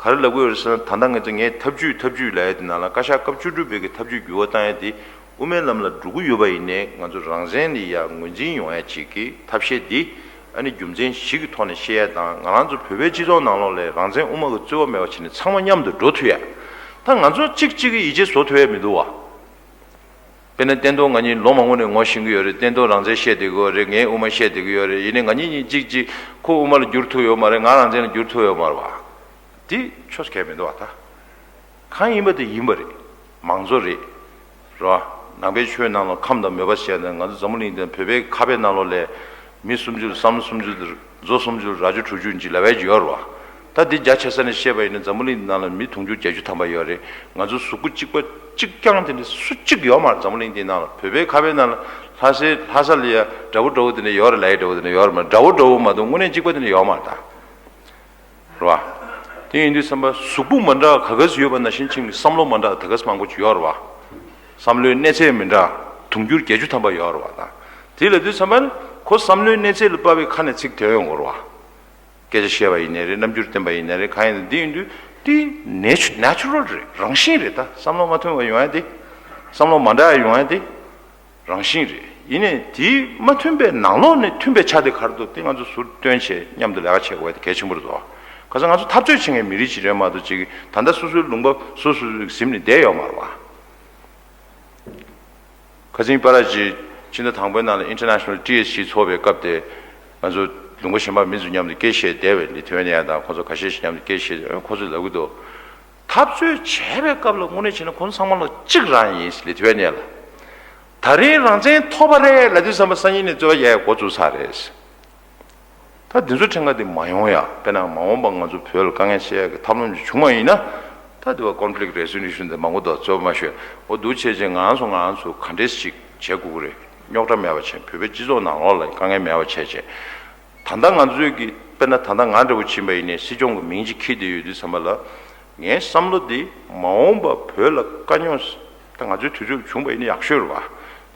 ག་རེ་ལབ་དགོས་ཡོད་རེད་ཟེར་ན། ད་ལྟ་ང་ཚོ་ངས་ཐབས་ཇུས་ཐབས་ཇུས་ལབ་ཡ་དེ་ནང་ལ་བཀའ་ཤག་སྐབས་བཅུ་དྲུག་པའི་གི་ཐབས་ཇུས་འགྱུར་བ་བཏང་ཡ་དེ་དབུ་མའི་ལམ་ལ་འགྲོ་གི་ཡོད་པ་ཡིན་ནའི་ང་ཚོ་རང་བཙན་ལ་ཡ་ངོས་འཛིན་ཡོང་ཡ་ཅིག་གི་ཐབས་ཤེས་འདི་ཨ་ནི་རྒྱུ་མཚན་བཞི་གི་ཐོག་ནས་བཤད་ཡ་དང་། ང་རང་ཚོ་བོད་པའི་སྤྱི་ཚོགས་ནང་ལོགས་ལ་རང་བཙན་དབུ་མ་གི་རྩོད་པ་མེད་པ་བྱས་ནས་ཚང་མ་མཉམ་དུ་འགྲོ་ཐུབ་ཡ། ད་ང་ཚོ་གཅིག་གཅིག་གི་ཡིད་ཆེས་བཟོ་ཐུབ་ཡ་མི་འདུག་བ། དཔེར་ན་བསྟན་རྡོར་ང་གཉིས་ལོ་མང་པོ་ནས་ངོ་ཤེས་ཀྱི་ཡོད་རེད། བསྟན་རྡོར་རང་བཙན་བཤད་བསྡད་ཀྱི་ཡོད་རེད། ངས་དབུ་མ་བཤད་བསྡད་ཀྱི་ཡོད་རེད། ཡིན་ནའི་ང་གཉིས་གཉིས་གཅིག་གཅིག་ཁོ་དབུ་མ་ལ་བསྒྱུར་ཐུབ་ཡོད་མ་རེད། ང་རང་བཙན་ལ་བསྒྱུར་ཐུབ་ཡོད་མ་རེད་བ། དེ་ཆོས་གལ་མི་འདུག་བ། ད་གང་ཡིན་པ་དེ་ཡིན་པ་རེད། མང་གཙོ་རེད། རེད་བ། ནང་པའི་ཆོས་ནང་ལ་ཁམས་དང་མོས་པ་བཤད་ནས་ང་ཚོ་འཛམ་བུ་གླིང་འདི་བོད་པའི་ཁ་དཔེ་ནང་ལོགས་ལ་མི་སུམ་ཅུ་ལ་བསམ་བློ་སུམ་ཅུ་དང་། མཛོ་སུམ་ཅུ་རྭ་ཅོ་དྲུག་ཅུ་ཅིག་ལབ་ཡས་ཅིག་ཡོད་རེད་བ། ད་འདི་རྒྱ་ཆེ་ས་ནས་བཤད་པ་ཡིན་ན་འཛམ་བུ་གླིང་འདི་ནང་ལ་མི་དུང་ཕྱུར་བརྒྱད་ཅུ་ཐམ་པ་ཡོད་རེད། ང་ཚོ་གཟུགས་པོ་གཅིག་པ་གཅིག་རྐྱང་དེ་འདྲ་སུ་གཅིག་ཡོད་མ་རེད། འཛམ་བུ་གླིང་འདི་ནང་ལ་བོད་པའི་ཁ་དཔེ་ནང་ལ་ལྷ་སའི་ལྷ་ས་ལ་ཡ་དགྲ་བོ་དགྲ་བོ་དེ་འདྲ་ཡོད་རེད་ལབ་ཡས་འདྲ་བོ་དེ་འདྲ་ཡོད་རེད་མ་རེད། དགྲ་བོ་དགྲ་བོ་མ་གཏོགས་དངོས་གནས་གཅིག་པ་དེ་འདྲ་ཡོད་མ་རེད་ད། རེད་བ། དེ་ཡིན་དུས་ཙམ་པ་གཟུགས་པོ་མ་འདྲ་ག་ག་ཚོད་ཡོད་པ་ནང་བཞིན་ཁྱིམ་གྱི་བསམ་བློ་མ་འདྲ་ད་ག་ཚོད་མང་པོ་ཅིག་ཡོད་རེད་བ། བསམ་བློའི་གནས་ཚད་མི་འདྲ་དུང་ཕྱུར་བརྒྱད་ཅུ་ཐམ་པ་ཡོད་རེད་བ། ད་དེ་ལབ་དུས་ཙམ་པ་ནི་ཁོ་བསམ་བློའི་གནས་ཚད་ལ་དཔག་པའི་ཁ་ནས་ཚིག་ཐོན་ཡོང་གི་རེད་བ། སྐད་ཆ་བཤད་པ་ཡིན་ནའི་རེད། རྣམ་འགྱུར་བསྟན་པ་ཡིན་ནའི་རེད། གང་ཡིན་ནའི་འདི་ཡིན་དུས་དེ་ནེ་ཆུ་ནེ་ཆུ་རལ་རེད། རང་བཞིན་རེད། ད་བསམ་བློ་མ་མཐུན་པ་ཡོང་ཡ་དེ། བསམ་བློ་མ་འདྲ་ཡ་ཡོང་ཡ་དེ་རང་བཞིན་རེད། ཡིན་ནའི་དེ་མ་མཐུན་པའི་ནང་ལོགས་ནས་མཐུན་པའི་ཆ་དེ་ག་རེ་འདུག་དེ་ང་ཚོ་ཟུར་བཏོན་བྱས་མཉམ་དུ་ལས་ཀ་བྱེད་དགོས་པ་དེ་གལ་ཆེན་པོ་རེད་དོ། ག་ས་ང་ཚོ་འཐབ་རྩོད་བྱེད་མཁན་མི་རིགས་ཅིག་རེད་མ་གཏོགས་ཅིག་ད་ལྟ་སོ་སོའི་ལུང་པ་སོ་སོས་ཟིན་ནས་བསྡད་ཡོད་མ་རེད་བ། ཁ་སང་པ་ར་ཅིག་ཕྱི་ཟླ་དང་པོའི་ནང་ལ་International T S G ཚོགས་པའི་སྐབས་དེ། ང་ཚོ་ལུང་པ་གཞན་པ་མི་ཚོ་མཉམ་དུ་སྐད་བཤད་བསྡད་པས། ལི་ཐི་ཝེ་ནི་ཡ་དང་ཁོང་ཚོ་ཁ་ཤས་ཤིག་མཉམ་དུ་སྐད་བཤད། ཁོང་ཚོས་ལབ་ཀྱི་འདུག་འཐབ་རྩོད་བྱས་པའི་སྐབས་ལ་དངོས་གནས་བྱས་ན་ཁོང་ཚོ་ཚང་མ་ལ་གཅིག་རང་ཡིན། ལི་ཐི་ཝེ་ནི་ཡ་ལ། ད་རེས་རང་བཙན་ཐོབ་པ་རེད་ལབ་དུས་ཙམ་པ་སང་ཉིན་ནས་རྩོད་པ་རྒྱག་ཡ་འགོ་བཙུགས་ཚར་རེད། ད་འདི་ཚོ་ཕྲན་ཁ་འདི་མ་ཡོང་ཡ། དཔེར་ན་མ་འོངས་པ་ང་ཚོ་བོད་ལ་དཀའ་ངལ་སེལ་ཡ་གི་ཐབས་ལམ་ཅིག་བྱུང་བ་ཡིན་ན། ད་འདི་བ་conflict resolution འདི་མང་པོ་འདུག་རྩོད་པ་མ་ཤོད། འོ་འདུག་བྱས་བྱས་ང་རང་ཚོ་ང་རང་ཚོ་ག་འདྲས་ཅིག་བྱེད་དགོས་ཀྱི་རེད། རྙོག་དྲ་མེད་པ་བྱས། བོད་པའི་སྤྱི་ཚོགས་ནང་ལོགས་ལ་དཀའ་ངལ་མེད་པ་བྱས་བྱས། ད་ལྟ་ང་ཚོས་ཀྱི་དཔེར་ན་ད་ལྟ་ང་འདྲ་བོ་ཕྱིན་པ་ཡིན་ནའི་སྲིད་སྐྱོང་གི་མིང་ཅིག་འཁྱེར་བསྡད་ཡོད་དུས་ཙམ་པ་ལ། ངའི་བསམ་བློ་འདི་མ་འོངས་པ་བོད་ལ་དཀའ་རྙོག་ད་ང་ཚོའི་དུས་ཚོད་བྱུང་བ་ཡིན་ན་ཡག་ཤོས་རེད་བ།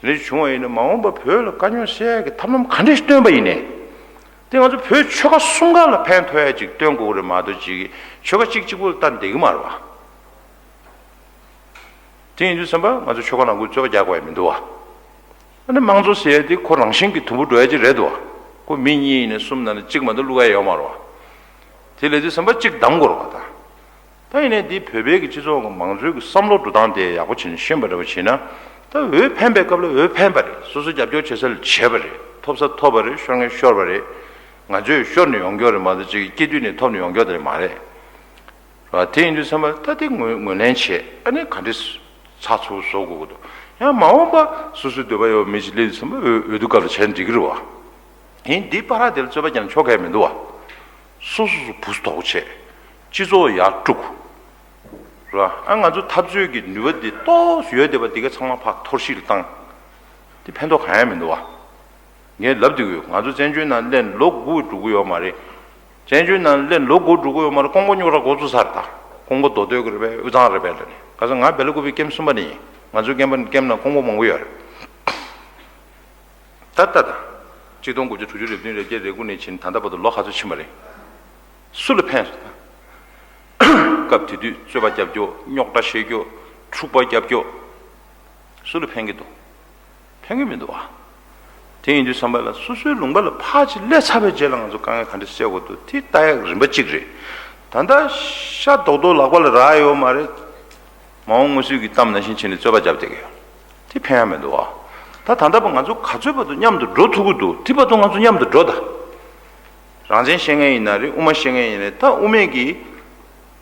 དེ་འདྲ་བྱུང་བ་ཡིན་ན་མ་འོངས་པ་བོད་ལ་དཀའ་རྙོག་སེལ་ཡ་གི་ཐབས་ལམ་ག་འདྲས་སྟོན་པ་ཡིན་ནའི། དེ་ང་ཚོ་བོད་ཆོལ་ཁ་གསུམ་ཀ་ལ་ཕན་ཐོགས་ཡ་ཅིག་སྟོན་དགོས་ཀྱི་རེད་མ་གཏོགས་ཅིག་ཆོལ་ཁ་གཅིག་གཅིག་པོ་ལ་ལྟ་བསྡད་ཀྱི་མ་རེད་བ། དེ་ཡིན་དུས་ཙམ་པ་ང་ཚོ་ཆོལ་ཁ་ནང་ཁུལ་རྩོད་པ་རྒྱག་དགོས་ཡ་མི་འདུག་བ། ཨ་ནི་དམངས་གཙོ་ཟེར་ཡ་དེ་ཁོ་རང་བཞིན་གྱིས་དུམ་བུ་འགྲོ་ཡ་ཅིག་རེད་འདུག་བ། ཁོ་མི་གཉིས་ཡིན་ནའི་གསུམ་ནང་ནས་གཅིག་མ་གཏོགས་བླུག་ཡ་ཡོད་མ་རེད་བ། དེ་ལས་དུས་ཙམ་པ་གཅིག་བདམས་དགོས་རེད་བ་ད། ད་ཡིན་ནའི་འདི་བོད་པའི་གི་སྤྱི་ཚོགས་ཀྱི་མང་གཙོའི་གི་བསམ་བློ་འགྲོ་སྟངས་དེ་ཡག་པོ་བྱས་ནས་ཤེས་པ་འདྲ་བོ་བྱས་ན། ད་འོས་འཕེན་པའི་སྐབས་ལ་འོས་འཕེན་པ་རེད། སོ་སོ་རྒྱབ་སྐྱོར་བྱེད་ས་ལ་བྱས་པ་རེད། ཐོབ་ས་ཐོབ་པ་རེད། ཤོར་མཁན་ཤོར་བ་རེད། ང་ཚོས་ཤོར་ནས་ཡོང་རྒྱུ་རེད་མ་གཏོགས་ཅིག་སྐྱེ་དུས་ནས་ཐོབ་ནས་ཡོང་རྒྱུ་དེ་མ་རེད། ར་དེ་ཡིན་དུས་ཙམ་པ་ད་དེ་ངོས་ངོས་ལེན་བྱས། ཨ་ནི་ག་འདྲས་ཚགས་ཚུད་བཟོ་དགོས་ཀྱི་འདུག་ཡང་མ་འོངས་པ་སོ་སོའི་འདོད་པ་ཡོད་མི་ཞིག་སླེབས་དུས་ཙམ་པ་འོས་འོས་བསྡུ་སྐབས་ལ་བྱས་ན་འགྲིག་གི་རེད་བ། ཡིན་འདི་པ་ར་དེ་ལ་རྩོད་པ་རྒྱག་ན་ཆོ་ག་ཡ་མི་འདུག་བ། སོ་སོ་སོ་བུ་སུ་དོག་བྱས། སྤྱི་ཚོགས་ཡར་དཀྲུགས། ར་ཨ་ང་ཚོ་འཐབ་རྩོད་ཀྱི་ནུས་པ་འདི་ཏོག་ཙམ་ཡོད་བསྡད་པ་འདི་ག་ཚང་མ་ཕར་འཐོར་ཞིག་ལ་བཏང་། འདི་ཕན་ཐོགས་གང་ཡང་མི་འདུག་བ། ངས་ལབ་བསྡད་ཀྱི་ཡོད། ང་ཚོ་བཙན་བྱོལ་ནང་སླེབས་ལོ་དགུ་འགྲོ་གི་ཡོད་མ་རེད། བཙན་བྱོལ་ནང་སླེབས་ལོ་དགུ་འགྲོ་གི་ཡོད་མ་རེད། ཀོང་པོ་རྙོག་དྲ་འགོ་བཙུགས་ཚར་ད། ཀོང་པོ་མདོ་སྟོད་ཀྱི་རེད་པས། དབུས་གཙང་རེད་པས་ལབ་ནས། ག་ས་ང་སྦེལ་ཀོབ་པའི་ཀེམ་གསུམ་པ་ནས་ཡིན། ང་ཚོའི་ཀེམ་པ་ཀེམ་ནང་ཀོང་པོ་མང་པོ་ཡོད་རེད། ད་ལྟ་ད། གཅིག་སྟོང་དགུ་བརྒྱ་དྲུག་ཅུ་རེ་བདུན་རེ་བརྒྱད་རེ་དགུ་ནས་ཕྱིན་ད་ལྟ་བར་དུ་ལོ་ག་ཚོད་ཕྱིན་པ་རེད། སུ་ལ་ཕན་སོང་ད། སྐབས་དེ་དུས་རྩོད་པ་རྒྱབ་སྐྱོ། རྙོག་དྲ་བཤད་སྐྱོ། འཁྲུག་པ་རྒྱབ་སྐྱོ། སུ་ལ་ཕན་གྱི་འདུག་ཕན་གྱི་མི་འདུག་བ། དེ་ཡིན་དུས་ཙམ་པ་ལ་སོ་སོའི་ལུང་པ་ལ་ཕར་ཅིག་སླེབས་ཚར་བའི་རྗེས་ལ་ང་ཚོ་དཀའ་ངལ་ག་འདྲ་སེལ་དགོས་འདུག་དེ་ལྟ་ཡག་རིམ་པ་གཅིག་རེད། ད་ལྟ་ཤ་རྡོག་རྡོག་ལག་པ་ལ་རག་ཡོད་མ་རེད། མ་འོངས་དངོས་སུ་གི་གཏམ་ནང་བཞིན་བྱས་ནས་རྩོད་པ་རྒྱབ་བསྡད་ཀྱི་ཡོད། དེ་ཕན་ཡག་མི་འདུག་བ། ད་ད་ལྟ་བར་ང་ཚོ་ག་ཚོད་བར་དུ་མཉམ་དུ་འགྲོ་ཐུབ་ཀྱི་འདུག་དེ་བར་དུ་ང་ཚོ་མཉམ་དུ་འགྲོ་ད། རང་བཙན་བཤད་མཁན་ཡིན་ན་རེད། དབུ་མ་བཤད་མཁན་ཡིན་ན་རེད། ད་དབུ་མས་ཀྱིས་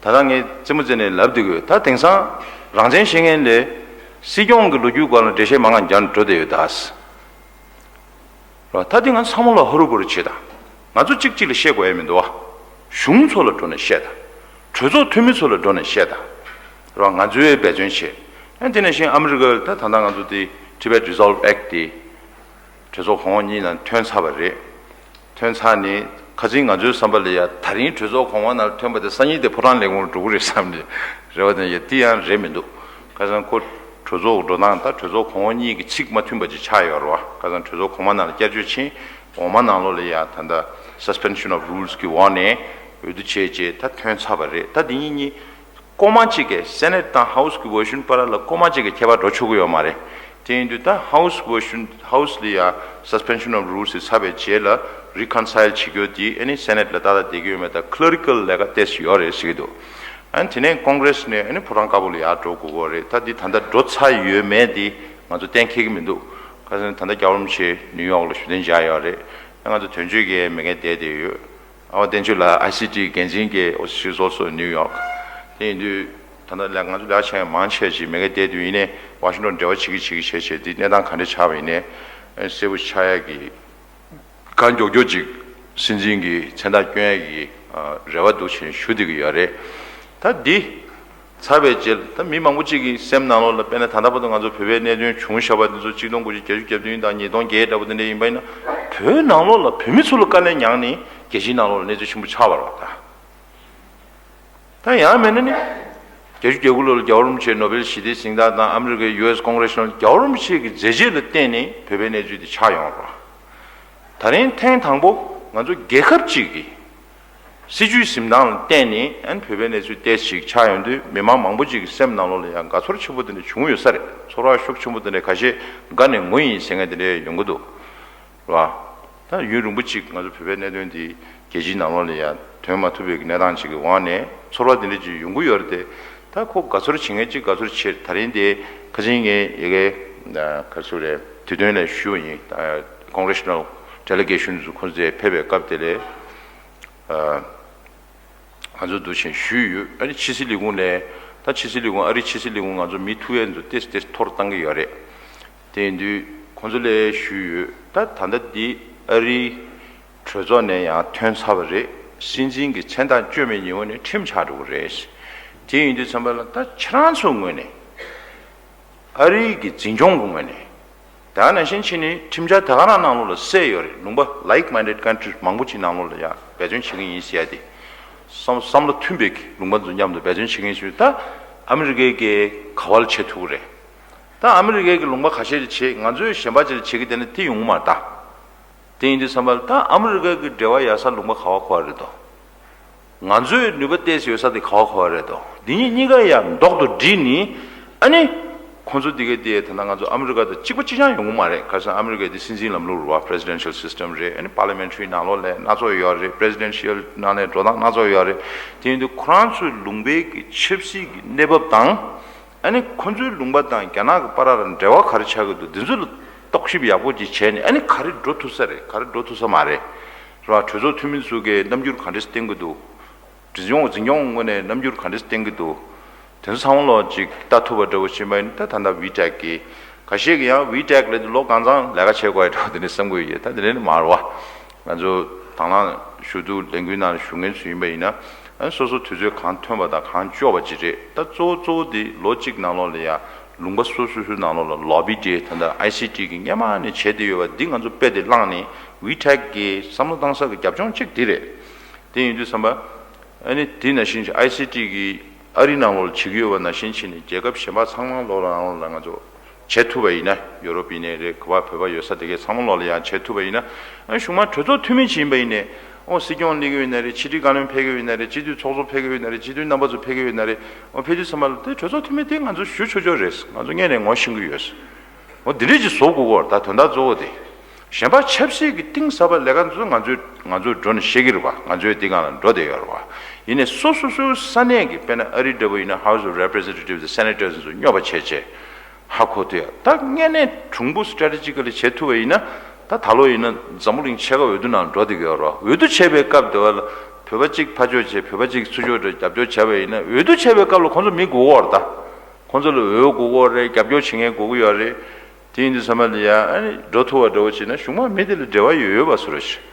ད་ལྟ་ངས་རྩེད་མོ་རྩེ་ནས་ལབ་བསྡད་ཀྱི་ཡོད། ད་དེང་སང་རང་བཙན་བཤད་མཁན་ལས་སྲིད་སྐྱོང་གི་ལོ་རྒྱུས་སྐོར་ལ་འགྲེལ་བཤད་མང་ང་རྒྱག་འགྲོ་བསྡད་ཡོད་ད། ད་དེ་ང་ཚང་མ་ལ་ཧ་རུ་བུ་རུ་བྱེད་དང་། ང་ཚོ་གཅིག་གཅིག་ལ་བཤད་དགོས་ཡ་མི་འདུག་བ། གཞུང་ཚོ་ལ་འགྲོ་ནས་བཤད་དང་། གྲོས་ཚོགས་འཐུས་མི་ཚོ་ལ་འགྲོ་ནས་བཤད་དང་། རེད་བ། ང་ཚོའི་འབད་བརྩོན་བྱེད། ཨ་དེ་ནང་བཞིན་ཨ་མི་རི་ཀ་ད་ད་ལྟ་ང་ཚོ་དེ་Tibet Resolve Act དེ་གྲོས་ཚོགས་གོང་འོག་གཉིས་ནང་ཐོན་ཚར་བ་རེད། ཐོན་ཚར་ནས་ཁ་སང་ང་ཚོའི་བསམ་པ་ལ་ཡ་ད་རིང་གྲོས་ཚོགས་གོང་མ་ནང་ཐོན་པ་དེ་སང་ཉིན་དེ་ཕོ་བྲང་ལས་ཁུངས་ལ་འགྲོ་གི་རེད་བསམ་ནས་རེད་བ། དེ་ཡ་དེ་ཡང་རེད་མི་འདུག་ཁ་སང་ཁོ་གྲོས་ཚོགས་འགྲོ་སྟངས་ད་གྲོས་ཚོགས་གོང་འོག་གཉིས་ཀྱི་ཚིག་མ་མཐུན་པ་ཅིག་ཆགས་ཡོད་རེད་བ། ཁ་སང་གྲོས་ཚོགས་གོང་མ་ནང་ལ་བསྐྱར་བཅོས་ཕྱིན། འོག་མ་ནང་ལོགས་ལ་ཡ་ད་ལྟ་Suspension of Rules གི་འོག་ནས་འོས་བསྡུ་བྱས་རྗེས་ད་ཐོན་ཚར་བ་རེད། ད་འདི་གཉིས་གཉིས་ཀོ་མ་གཅིག་གི་Senate དང་House གི་version བར་ལ་ཀོ་མ་གཅིག་གི་ཁྱད་པར་འགྲོ་ཆོག་གི་ཡོད་མ་རེད། དེ་ཡིན་དུས་ད་House version House ལ་ཡ་Suspension of Rules ཟེར་ཚར་བའི་རྗེས་ལ་reconcile བྱེད་རྒྱུ་དེ་ཨ་ནི་Senate ལ་ཏག་ཏག་བསྡད་ཀྱི་ཡོད་མེད། ད་clerical ལས་ཀ་ཏོག་ཙམ་ཡོད་རེད་ཟེར་གྱི་འདུག་ཨ་ནི་དེ་ནས་Congress ནས་ཨ་ནི་ཕོ་བྲང་དཀར་པོ་ལ་ཡར་འགྲོ་དགོས་ཀྱི་རེད། ད་འདི་ད་ལྟ་འགྲོ་ཚར་ཡོད་མེད་དེ་ང་ཚོ་གཏན་འཁེལ་གྱི་མི་འདུག་ཁ་སང་ད་ལྟ་རྒྱལ་བ་རིན་པོ་ཆེ་ནིའུ་ཡོག་ལ་བཞུགས་གདན་འཇགས་ཡོད་རེད། ང་ཚོ་དོན་གཅོད་ཀྱི་མི་ངན་བསྡད་བསྡད་ཡོད། ཨ་བ་བསྟན་ཆོས་ལགས་I C T འགན་འཛིན་གྱི། Oh, she's also in New York. དེ་ཡིན་དུས་ད་ལྟ་ལས་ང་ཚོ་ལས་བྱེད་མང་ཆེ་ཞིག་མི་ངན་བསྡད་དུས་ཡིན་ནའི་Washington འབྲེལ་བ་བྱེད་ཀྱི་བྱེད་ཀྱི་བྱས་བྱས་དེ་གནས་སྟངས་ག་འདྲ་ཆགས་པ་ཡིན་ནའི་གསལ་པོ་ཆགས་ཡ་གི་གང་མགྱོགས་མགྱོགས་ཅིག་སྲིད་འཛིན་གྱི་མཚན་རྟགས་སྐྱོན་ཡ་གི་ཨ་རེ་བ་འདུག་ཅེས་ཞུ་བསྡད་ཀྱི་ཡོད་རེད། ད་འདི་ཚར་བའི་རྗེས་ད་མི་མང་པོ་ཅིག་གི་སེམས་ནང་ལོགས་ལ་དཔེར་ན་ད་ལྟ་བར་དུ་ང་ཚོ་བོད་པའི་གནད་དོན་བྱུང་བཞག་པ་འདི་ཚོ་གཅིག་སྟོང་དགུ་བརྒྱ་བརྒྱད་ཅུ་གྱ་བདུན་དང་ཉིས་སྟོང་བརྒྱད་འདྲ་པོ་དེ་འདྲ་ཡིན་པ་ཡིན་ན། བོད་ནང་ལོགས་ལ་བོད་མི་ཚོ་ལ་དཀའ་ལས་མྱངས་ནས་རྒྱལ་སྤྱིའི་ནང་ལོགས་ལ་གནས་ཚུལ་ཆེན་པོ་ཆགས་པ་རེད་བ། ད་ད་ཡང་མིན་ན་ནི། བརྒྱད་ཅུ་གྱ་དགུ་ལོར་རྒྱལ་བ་རིན་པོ་ཆེ་ནོ་བེལ་ཞི་བདེའི་གཟེངས་རྟགས་དང་ཨ་མི་རི་ཀའི་U S Congressional རྒྱལ་བ་རིན་པོ་ཆེ་གི་མཛད་རྗེས་ལ་བརྟེན་ནས་བོད་པའི་གནས་ཚུལ་དེ་ཆགས་ཡོང་བ་རེད་བ། ད་རིང་ཐེངས་དང་པོ་ང་ཚོ་རྒྱལ་ཁབ་ཅིག་གི་སྲིད་བྱུས་འཛིན་སྟངས་ལ་བརྟེན་ནས་ཨན་བོད་པའི་གནས་ཚུལ་ཏོག་ཙམ་ཞིག་ཆགས་ཡོང་དུས་མི་མང་མང་པོ་ཅིག་གི་སེམས་ནང་ལོགས་ལ་ཡང་དགའ་ཚོར་ཆེན་པོ་དེ་འདྲ་བྱུང་ཡོད་ས་རེད། ཚོར་བ་ཤུགས་ཆེན་པོ་དེ་འདྲ་ཁ་ཤས་དགའ་ནས་ངུ་ཡིན་ཟེར་མཁན་དེ་འདྲ་ཡོང་གི་འདུག་ར། ད་ཡུན་རིང་པོ་ཅིག་ང་ཚོ་བོད་པའི་གནད་དོན་འདི་རྒྱལ་སྤྱིའི་ནང་ལོགས་ལ་ཡང་ཐོན་མ་ཐུབ་པའི་གནས་སྟངས་ཅིག་གི་འོག་ནས་ཚོར་བ་དེ་འདྲ་ཅིག་ཡོང་གི་ཡོད་རེད་དེ། ད་ཁོ་དགའ་ཚོར་བྱེད་མཁན་ཅིག་དགའ་ཚོར་བྱེད། ད་རིང་དེ་ཁ་སང་ངས་ཡ་གི་ག་རེ་ཟེར་རེད། དུས་སྟོན་ལ་ཞུ་བ་ཡིན། Congressional Delegation ཚོ་ཁོང་ཚོས་ཕེབས་པའི་སྐབས་དེ་ལས། ང་ཚོ་འདུ་ཤེས་ཞུས་ཡོད། ཨ་ནི་ཕྱི་སྲིད་ལས་ཁུངས་ནས། ད་ཕྱི་སྲིད་ལས་ཁུངས། ཨ་རིའི་ཕྱི་སྲིད་ལས་ཁུངས་ང་ཚོ་མི་ཐུག་ཡས་ཚོ་ཏེས་ཏེས་ཐོར་བཏང་གི་ཡོད་རེད། དེ་ཡིན་དུས་ཁོང་ཚོ་ལས་ཞུས་ཡོད། ད་ད་ལྟ་འདི་ཨ་རིའི་གྲོས་ཚོགས་ནས་ཡང་ཐོན་ཚར་བ་རེད། སྲིད་འཛིན་གྱི་མཚན་རྟགས་བཅོས་མའི་ཉིན་མོ་ནས་ཁྲིམས་ཆགས་འགྲོ་གི་རེད། དེ་ཡིན་དུས་ཙམ་པ་ལ་ད་ཁྱེད་རང་ཚོའི་ངོས་ནས། ཨ་རིའི་གི་འཛིན་སྐྱོང་གི་ངོས་ནས། ད་ག་ནང་བཞིན་བྱས་ནས་ཁྲིམས་འཆར་ད་ག་རང་ནང་ལོགས་ལ་གསལ་ཡོད་རེད། ལུང་པ་like-minded countries མང་པོ་ཅིག་ནང་ལོགས་ལ་ཡང་འབད་བརྩོན་བྱེད་ཀྱི་ཡིན་ཟེར་ཡ་དེ། བསམ་བསམ་བློ་མཐུན་པའི་གི་ལུང་པ་ཚོ་མཉམ་དུ་འབད་བརྩོན་བྱེད་ཀྱི་ཡིན་ཟེར། ད་ཨ་མི་རི་ཀའི་གི་ག་བ་ལ་བྱེད་ཐུབ་ཀྱི་རེད། ད་ཨ་མི་རི་ཀའི་གི་ལུང་པ་ཁ་ཤས་ལ་བྱེད། ང་ཚོས་གཞན་པ་ཅིག་ལ་བྱེད་ཀྱི་བསྡད་ན་དེ་ཡོང་གི་མ་རེད་ད། དེ་ཡིན་དུས་ཙམ་པ་ལ་ད་ཨ་མི་རི་ཀ་གི་འབྲེལ་བ་ཡག་ས་ལུང་པ་ག་བ་ག་བ་རེད་དོ། ང་ཚོའི་ནུས་པ་ཏོག་ཙམ་ཡོད་ས་དེ་ག་བ་ག་བ་རེད་དོ། འདི་གཉིས་གཉིས་ཀ་ཡང་མདོག་ཏུ་བསྒྲིལ་ནས། ཨ་ནི་ཁོང་ཚོ་འདི་ག་དེ་ད་ལྟ་ང་ཚོ་ཨ་མི་རི་ཀ་དང་གཅིག་པ་གཅིག་རྐྱང་ཡོང་གི་མ་རེད། ག་རེ་ཟེར་ན་ཨ་མི་རི་ཀ་དེ་སྲིད་འཛིན་ལམ་ལུགས་རེད་བ། Presidential System རེད། ཨ་ནི་Parliamentary ནང་ལོགས་ལ་སྣ་ཚོགས་ཡོད་རེད། Presidential ནང་ལ་འགྲོ་སྟངས་སྣ་ཚོགས་ཡོད་རེད། དེ་ཡིན་དུས་ཁོ་རང་ཚོའི་ལུང་པའི་གི་ཆབ་སྲིད་ཀྱི་གནས་བབ་དང་། ཨ་ནི་ཁོ་ཚོའི་ལུང་པ་དང་རྒྱ་ནག་གི་བར་ལ་འབྲེལ་བ་ག་རེ་ཆགས་ཀྱི་འདུག་འདི་ཚོ་ལ་རྟོག་ཞིབ་ཡག་པོ་ཅིག་བྱས་ནས། ཨ་ནི་ག་རེ་འགྲོ་ཐུབ་ས་རེད། ག་རེ་འགྲོ་ཐུབ་ས་མ་རེད། རེད་བ། གྲོས་ཚོགས་འཐུས་མི་ཚོ་གིས་རྣམ་འགྱུར་ག་འདྲས་བསྟན་གྱི་འདུག་འཛིན་སྐྱོང་འཛིན་སྐྱོང་ངོས་ནས་རྣམ་འགྱུར་ག་འདྲས་བསྟན་གྱི་འདུག་དེ་ཚོ་ཚང་མ་ལོག་ཅིག་ལྟ་ཐུབ་པ་འདྲ་བོ་ཕྱིན་པ་ཡིན་ན། ད་ད་ལྟ་ཝི་ཊེག་གི་ཁ་ཤས་ཀྱིས་ཡང་ཝི་ཊེག་ལབ་དུས་ལོ་གང་ཚང་ལས་ཀ་བྱེད་དགོས་ཡ་འདྲ་བོ་དེ་འདྲས་བསམ་གྱི་ཡོད། ད་དེ་འདྲས་ནི་མ་རེད་བ། ང་ཚོ་དང་བླངས་ཞུ་གཏུག་ལས་འགུལ་ནང་ཞུགས་མཁན་ཚོ་ཡིན་པ་ཡིན་ན། ཨ་ནི་སོ་སོ་དུས་ཚོད་གང་ཐོན་པ་དང་གང་ལྕོགས་པ་ཅིག་རེད། ད་གཙོ་བོ་གཙོ་བོ་དེ་ལོ་གཅིག་ནང་ལོགས་ལ་ཡ་ལུང་པ་སོ་སོ་སོའི་ནང་ལོགས་ལ་ལོ་བི་དེ་ད་ལྟ་ཨའི་སི་ཊི་གི་སྔོན་མ་ནས་བྱས་བསྡད་ཡོད་པ་འདི་ང་ཚོ་དཔེ་དེ་བླངས་ནས། ཝི་ཊེག་གི་བསམ་བློ་བཏང་ས་གི་རྒྱབ་ལྗོངས་གཅིག་དེ་རེད། དེ་ཡིན་དུས་ཙམ་པ། ཨ་ནི་དེ་ནང་བཞིན་ཨའི་སི་ཊི་གི་ཨ་རི་ནང་ལོགས་ལ་བྱེད་ཀྱི་ཡོད་པ་ནང་བཞིན་བྱས་ནས་རྒྱལ་ཁབ་གཞན་པ་ཚང་མ་ལོགས་ལ་ནང་ལོགས་ལ་ང་ཚོ་བྱེད་ཐུབ་པ་ཡིན་ན། ཡོ་རོབ་ཡིན་ནའི་རེད། ག་པར་བོད་པ་ཡོད་ས་དེ་གའི་ཚང་མ་ལོགས་ལ་ཡང་བྱེད་ཐུབ་པ་ཡིན་ན། ཨ་གཞུག་མ་གྲོས་ཚོགས་འཐུས་མི་ཅིག་ཡིན་པ་ཡིན་ནའི། ཨོ་སྲིད་སྐྱོང་སླེབས་ཀྱི་ཡོད་ན་རེད། ཕྱི་དྲིལ་བཀའ་བློན་ཕེབས་ཀྱི་ཡོད་ན་རེད། སྤྱི་འཐུས་ཚོགས་གཙོ་ཕེབས་ཀྱི་ཡོད་ན་རེད། སྤྱི་འཐུས་རྣམ་པ་ཚོ་ཕེབས་ཀྱི་ཡོད་ན་རེད། ཨོ་ཕེབས་དུས་ཙམ་པ་ལ་དེ་གྲོས་ཚོགས་འཐུས་མི་དེ་ང་ཚོ་ཞུ་ཆོག་ཆོག་རེད། ང་ཚོ་སྔོན་ནས་ངོ་ཤེས་ཀྱི་ཡོད། འོ་འདི་འདྲས་ཅིག་བཟོ་དགོས་ཀྱི་ཡོད་རེད། ད་དོན་དག་གཙོ་བོ་དེ། གཞན་པ་ཆབ་སྲིད་ཀྱི་གཏིང་ཟབ་པ་ལས་ཀ་ཚོ་ང་ཚོས་ང་ཚོས་འགྲོ་ནས་ཤེས་ཀྱི་རེད་པ། ང་ཚོས་འདི་སྒང་ལ་འགྲོ་བསྡད་ཡོད་རེད་པ། ཡིན་ནའི་སོ་སོ་སོའི་ས་གནས་ཀྱི། དཔེར་ན་ཨ་རི་འདྲ་པོ་ཡིན་ན་House of Representatives དང་Senators ཚོ་སྙོབ་པ་བྱས་བྱས་ཧ་གོ་ཐུབ་ཡ། ད་དངོས་གནས་གྲུང་པོ་strategically བྱེད་ཐུབ་པ་ཡིན་ན། ད་ད་ལོ་ཡིན་ན་འཛམ་བུ་གླིང་ཕྱེད་ཀ་འོས་བསྡུ་ནང་འགྲོ་བསྡད་ཀྱི་ཡོད་རེད་པ། འོས་བསྡུ་བྱས་པའི་སྐབས་དེ་བ་ལ་བོད་པ་གཅིག་ཕར་ཕྱོགས་བྱས། བོད་པ་གཅིག་ཚུར་ཕྱོགས་བྱས། རྒྱབ་སྐྱོར་བྱས་པ་ཡིན་ན། འོས་བསྡུ་བྱས་པའི་སྐབས་ལ་ཁོང་ཚོ་མི་དགོས་ཀྱི་ཡོད་རེད་ད། ཁོང་ཚོ་ལ་འོས་དགོས་ཀྱི་ཡོད་རེད། རྒྱབ་སྐྱོར་བྱེད་མཁན་དགོས་ཀྱི་ཡོད་རེད། དེ་ཡིན་དུས་ཙམ་པ་ལ་ཡ་ཨ་ནི་འགྲོ་ཐུབ་པ་འདྲ་བོ་བྱས་ན་གཞུག་མ་མི་དེ་ལ་འབྲེལ་བ་ཡོད་ཡོད་པ་བཟོ་འདྲ་ཞིག་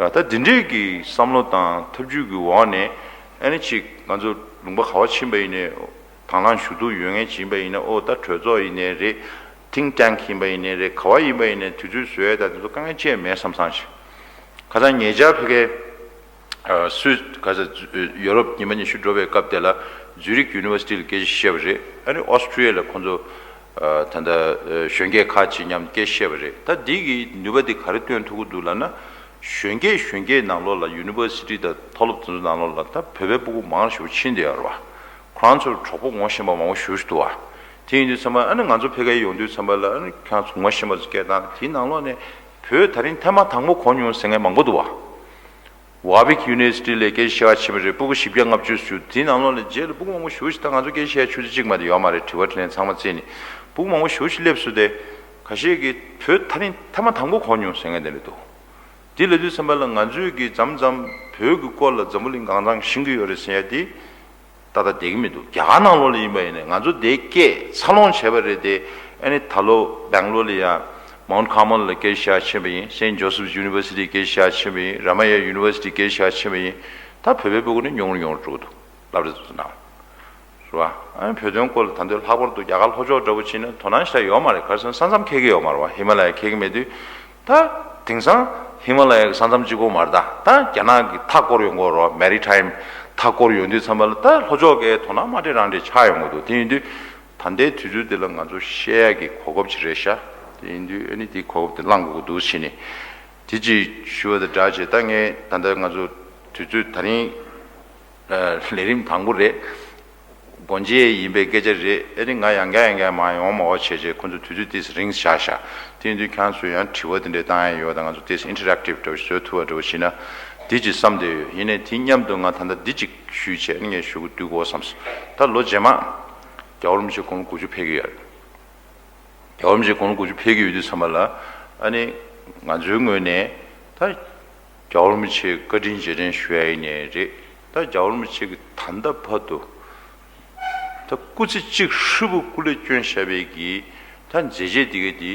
ར། ད་འདི་འདྲའི་གི་བསམ་བློ་དང་ཐབས་ཇུས་ཀྱི་འོག་ནས་ཨ་ནི་ཅིག་ང་ཚོ་ལུང་པ་ག་བ་ཕྱིན་པ་ཡིན་ནའི་དང་བླངས་ཞུ་གཏུག་ཡོད་མཁན་ཅིག་ཡིན་པ་ཡིན་ན། ཨོ་ད་གྲོས་ཚོགས་ཡིན་ནའི་རེད། ཐིང་ཊེང་ཡིན་པ་ཡིན་ནའི་རེད། ག་བ་ཡིན་པ་ཡིན་ནའི་དུས་ཚོད་བཟོ་ཡས་ད་དེ་ཚོ་དཀའ་ངལ་ཅི་ཡང་མེད་བསམ་བསམ་ཞིག་ཁ་སང་ཉེ་ཆར་ཕ་གིའི་ཨ་སུད་ག་ས་ཡོ་རོབ་ཉི་མ་ཉི་ཤུ་འགྲོ་བའི་སྐབས་དེ་ལ་ཛུ་རིག་ཡུ་ནི་ཝར་སི་ཊི་ལ་སྐད་ཆ་བཤད་པ་རེད། ཨ་ནི་ཨོ་སི་ཀྲི་ཡ་ལ་ཁོང་ཚོ་ཨ་ད་ལྟ་ཨ་གཞོན་སྐྱེས་ཁག་ཅིག་མཉམ་སྐད་ཆ་བཤད་པ་རེད། ད་འདི་གི་ནུས་པ་འདི་ག་རེ་སྟོན་ཐུབ་ཀྱི་འདུག་ལབ་ན། གཞོན་སྐྱེས་གཞོན་སྐྱེས་ནང་ལོགས་ལ་ཡུ་ནི་ཝར་སི་ཊི་དང་མཐོ་སློབ་དེ་ཚོ་ནང་ལོགས་ལ་ད་བོད་པའི་སྤུ་གུ་མང་རུ་ཞེ་པོ་ཕྱིན་བསྡད་ཡོད་རེད་བ། ཁོ་རང་ཚོར་གྲོགས་པོ་ངོ་ཤེས་པ་མང་པོ་ཞེ་པོ་ཞིག་འདུག་བ། དེ་ཡིན་དུས་ཙམ་པ་ཨ་ནི་ང་ཚོ་ཕ་གིར་ཡོང་དུས་ཙམ་པ་ལ་ཨ་ནི་ཁྱེད་རང་ཚོ་ངོ་ཤེས་པ་ཚོ་སྐད་བཏང་། དེའི་ནང་ལོགས་ནས་བོད་ད་རིང་ཐེངས་མ་དང་པོ་གོ་མྱོང་ཟེར་མཁན་མང་པོ་འདུག་བ། ཝར་ཝིག་ཡུ་ནི་ཝར་སི་ཊི་ལ་སྐད་ཆ་བཤད་པར་ཕྱིན་པ་རེད། སྤུ་གུ་བཞི་བརྒྱ་ལྔ་བཅུ་ཞིག་དེའི་ནང་ལོགས་ནས་རྗེས་ལ་སྤུ་གུ་མང་པོ་ཞེ་པོ་ཞིག་ད་ང་ཚོ་སྐད་ཆ་བཤད་ཆུ་ཚོད་གཅིག་མ་གཏོགས་ཡོད་མ་རེད། དྲི་བ་དྲིས་ལན་ཚང་མ་བརྩིས་ནས་སྤུ་གུ་མང་པོ་ཞེ་པོ་ཞིག་སླེབས་སོང་སྟེ། ཁ་ཤས་ཀྱིས་བོད་ད་རིང་ཐེངས་མ་དང་པོ་གོ་མྱོང་ཟེར་མཁན་དེ་འདྲ་འདུག་དེ་ལབ་དུས་ཙམ་པ་ལ་ང་ཚོས་ཀྱིས་མཚམས་མཚམས་བོད་ཀྱི་སྐོར་ལ་འཛམ་བུ་གླིང་གང་ཚང་ཤེས་ཀྱི་ཡོད་རེད་ཟེར་ཡ་དེ་ཏག་ཏག་བསྡད་ཀྱི་མི་འདུག་རྒྱ་གར་ནང་ལོགས་ལ་ཡིན་པ་ཡིན་ནའི་ང་ཚོ་དེ་སྐད་འཚར་ལོངས་བྱས་པ་རེད་དེ། ཨ་ནི་ད་ལོ་སྦེང་ལོར་ལ་ཡ་མའུན་ཁར་མལ་ལ་སྐད་ཆ་བཤད་ཕྱིན་པ་ཡིན། སེན་ཇོ་སེབ་ཡུ་ནི་ཝར་སི་ཊི་སྐད་ཆ་བཤད་ཕྱིན་པ་ཡིན། རཱ་མ་ཡ་ཡུ་ནི་ཝར་སི་ཊི་སྐད་ཆ་བཤད་ཕྱིན་པ་ཡིན། ད་བོད་པའི་སྤུ་གུ་ནི་ཉུང་རུ་ཉུང་རུ་འགྲོ་གི་འདུག་སློབ་གྲྭ་དེ་ཚོ་ནང་། རེད་བ། ཨ་ནི་བོད་དོན་སྐོར་ལ་ད་དུང་ལྷག་པར་དུ་རྒྱ་གར་ལྷོ་ཕྱོགས་འདྲ་པོ་ཕྱིན་ན་དོ་སྣང་ཞེ་དྲག་ཡོད་མ་རེད། ག་རེ་ཟེར་ན་ས་མཚམས་འཁེལ་གྱི་ཡོད་མ་རེད་བ། ཧི་མ་ལ་ཡ་འཁེལ་གྱི་མེད་དུས། ད་དེང་སང་ཧི་མ་ལ་ཡ་གི་ས་མཚམས་གཅིག་པོ་མ་རེད། ད་ད་རྒྱ་ནག་གི་མཐའ་བསྐོར་ཡོང་གི་ཡོད་རེད་བ། མེ་རི་ཊའིམ་མཐའ་བསྐོར་ཡོང་དུས་ཙམ་པ་ལ་ད་ལྷོ་ཕྱོགས་ཀྱི་དོ་སྣང་མ་སྤྲད་རང་སྤྲད་ཆགས་ཡོང་གི་འདུག་དེ་ཡིན་དུས་ད་ལྟའི་དུས་ཚོད་འདི་ལ་ང་ཚོ་བཤད་ཡ་གི་གོ་སྐབས་ཅིག་རེད་ཤག་དེ་ཡིན་དུས་ཨ་ནི་དེའི་གོ་སྐབས་དེ་བླང་དགོས་ཀྱི་འདུག་ཟེར་ནས་དེ་ཅིག་ཞུ་བ་དང་སྦྲགས་བྱས། ད་ངས་ད་ལྟ་ང་ཚོ་དུས་ཚོད་ད་རིང་ལས་རིམ་དང་པོ་རེད། སྒོ་འབྱེད་ཡིན་པའི་སྐད་ཆ་རེད། ཨ་ནི་ང་ཡང་བསྐྱར་ཡང་བསྐྱར་མར་ཡོང་མ་འོ་བྱས་བྱས་ཁོ་ཚོ་དུས་ཚོད་ཏོག་ཙམ་རིང་བཞག་ཤག་དེ་ཡིན་དུས་ཁྱེད་རང་ཚོས་ཡང་དྲི་བ་དེ་འདྲས་བཏང་ཡ་ཡོད་ད། ང་ཚོ་ཏོག་ཙམ་ཨིན་ཊར་ཨེག་ཊིབ་འདྲ་བོ་ཞིག་བཟོ་ཐུབ་པ་འདྲ་བོ་བྱས་ན་འདི་ཅིག་བསམ་བསྡད་ཡོད། ཡིན་ནའི་དེ་མཉམ་དུ་ང་ད་ལྟ་འདི་ཅིག་ཞུས་བྱས་ཨ་ནི་ངས་ཞུ་གི་འདུག་གོ་བསམ་སོང་། ད་ལོ་རྗེས་མ་རྒྱལ་བ་རིན་པོ་ཆེ་དགུང་ལོ་དགུ་བཅུ་ཕེབས་ཀྱི་ཡོད་རེད། རྒྱལ་བ་རིན་པོ་ཆེ་དགུང་ལོ་དགུ་བཅུ་ཕེབས་ཀྱི་ཡོད་དུས་ཙམ་པ་ལ་ཨ་ནི་ང་ཚོའི་ངོས་ནས་ད་རྒྱལ་བ་རིན་པོ་ཆེ་བཀའ་དྲིན་རྗེས་དྲན་ཞུ་ཡ་ཡིན་ནའི་རེད། ད་རྒྱལ་བ་རིན་པོ་ཆེ་གི་ད་ལྟ་བར་དུ་ད་སྐུ་ཚེ་གཅིག་ཧྲིལ་པོ་སྐུ་ལས་བསྐྱོན་བཞག་པའི་གི་ད་མཛད་རྗེས་འདི་ག་འདི་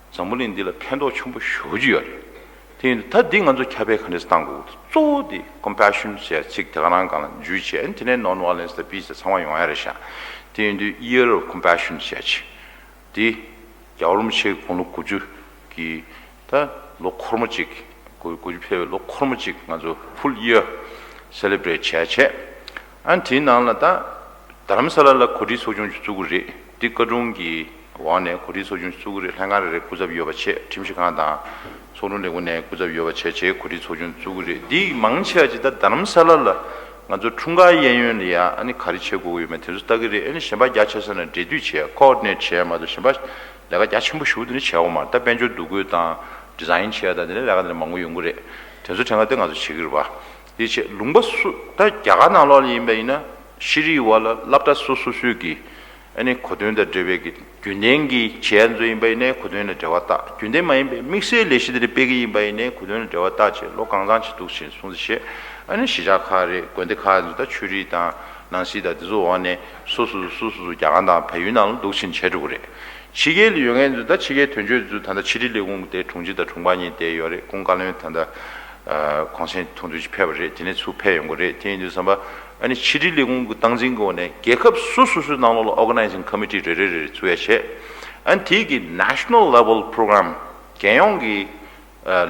འཛམ་བུ་གླིང་འདི་ལ་ཕན་ཐོགས་ཆེན་པོ་ཞེ་པོ་ཅིག་ཡོད་རེད། དེ་ཡིན་དུས་ད་འདི་ང་ཚོ་ཁྱབ་སྤེལ་ག་འདྲས་གཏང་དགོས། གཙོ་བོ་འདི་ཀོམ་པེ་ཤན་ཟེར་ཡ་ཚིག་དེ་ག་རང་སྒང་ལ་འཇུས་བྱས། ཨ་ནི་དེ་ནས་ནོན་ཝ་ཡོ་ལེན་སི་དང་པིས་དེ་ཚང་མ་ཡོང་ཡ་རེད་ཤག་དེ་ཡིན་དུས་Year of Compassion་ཟེར་ཡ་ཅིག་འདི་རྒྱལ་བ་རིན་པོ་ཆེ་དགུང་ལོ་དགུ་བཅུ་གི་ད་ལོ་འཁོར་མོ་གཅིག་དགུ་དགུ་བཅུ་ཕེབས་པའི་ལོ་འཁོར་མོ་གཅིག་ང་ཚོ་ཕུལ་ཡིར་སེ་ལེ་བྷི་རེཊ་བྱས་བྱས། ཨ་ནི་དེའི་ནང་ལ་ད་རྡ་རམ་ས་ལ་ལ་གོ་སྒྲིག་ཚོགས་ཆུང་ཞིག་བཙུགས་ཀྱི་རེད། འདི་བཀའ་དྲུང་གི་འོག་ནས་གོ་སྒྲིག་ཚོགས་ཆུང་ཞིག་བཙུགས་ཀྱི་རེད། ལྷན་ཁང་རེ་རེ་སྐུ་ཚབ་ཡོད་པ་བྱས། ཁྲིམས་ཞིབ་ཁང་དང་ཚོགས་དྲུང་ལས་ཁུངས་ནས་སྐུ་ཚབ་ཡོད་པ་བྱས་བྱས་གོ་སྒྲིག་ཚོགས་ཆུང་བཙུགས་ཀྱི་རེད། འདི་མང་ཆེ་བ་ཅིག་ད་རྡ་རམ་ས་ལ་ལ་ང་ཚོ་འཁྲུངས་སྐར་གཡས་གཡོན་ལ་ཡ་ཨ་ནི་ག་རེ་བྱེད་དགོས་ཀྱི་ཡོད་མེད་དེ་ཚོ་ལྟ་གི་རེད། ཨ་ནི་གཞན་པ་རྒྱ་ཆེ་ས་ནས་འབྲེལ་མཐུད་བྱས་ཀོ་ཨོ་ཌི་ནེཊ་བྱས་མ་གཏོགས་གཞན་པ་ལས་ཀ་རྒྱ་ཆེན་པོ་ཞེ་པོ་དེ་འདྲ་བྱས་ཡོད་མ་རེད། ད་དཔལ་འབྱོར་འདུ་འགོད་དང་ཌི་ཛའིན་བྱས་དང་དེ་འདྲ་ལས་ཀ་དེ་འདྲ་མང་པོ་ཡོང་གི་རེད། དེ་ཚོ་ཐད་ཀར་དེ་ང་ཚོ་བྱེད་ཀྱི་རེད་པ། དེ་བྱས་ལུང་པ་སུ་ད་རྒྱ་གར་ནང་ལོགས་ལ་ཡིན་པ་ཡིན་ན་ཤེས་རིག་འོག་ལ་སློབ་གྲྭ་སོ་སོ་སོའི་གི་ཨ་ནི་གོ་སྟོན་དང་འབྲེལ་བའི་གི་རྒྱུན་ལྡན་གྱི་བྱེད་ཡ་ཚོ་ཡིན་པ་ཡིན་ནའི་གོ་སྟོན་ལ་འབྲེལ་བ་བཏགས། རྒྱུན་ལྡན་མ་ཡིན་པའི་དམིགས་བསལ་ལས་གཞི་དེ་འདྲ་སྤེལ་གི་ཡིན་པ་ཡིན་ནའི་གོ་སྟོན་ལ་འབྲེལ་བ་བཏགས་བྱས་ལོ་གང་ཚང་ཅིག་འདུག་ཟིན་སོང་ཟིན་བྱས། ཨ་ནི་གཞིས་ཆགས་ཁག་རེད། དགོན་སྡེ་ཁག་ཚོ་ད་ཆོས་རིག་དང་ནང་སྲིད་དང་དེ་ཚོ་འོག་ནས་སོ་སོ་སོ་སོ་སོ་རྒྱ་གར་དང་བལ་ཡུལ་ནང་ལ་འདུག་ཕྱིན་བྱས་འགྲོ་གི་རེད། ཕྱི་རྒྱལ་ལ་ཡོད་མཁན་ཚོ་ད་ཕྱི་རྒྱལ་དོན་གཅོད་ཚོ་ད་ལྟ་ཕྱི་དྲིལ་ལས་ཁུངས་དེ་དྲུང་ཆེ་དང་དྲུང་འཕར་གཉིས་བསྡད་ཡོད་རེད། སྐུ་ངོ་བཀའ་བློན་ད་ལྟ་གོང་སེང་ཐུང་ཐུང་ཅིག་ཕེབས་པ་རེད། དེ་ནས་ཚུར་ཕེབས་ཡོང་གི་རེད། དེ་ཡིན་དུས་ཙམ་པ་ཨ་ནི་ཕྱི་དྲིལ་ལས་ཁུངས་ཀྱི་སྟངས་འཛིན་གྱི་འོག་ནས་རྒྱལ་ཁབ་སོ་སོ་སོའི་ནང་ལོགས་ལ་ཨོར་ག་ནའི་ཛིང་ཁོ་མི་ཊི་རེ་རེ་རེ་རེ་བཙུགས་ཡ་བྱས། ཨ་ནི་དེ་གི་National Level Program་རྒྱལ་ཡོངས་ཀྱི་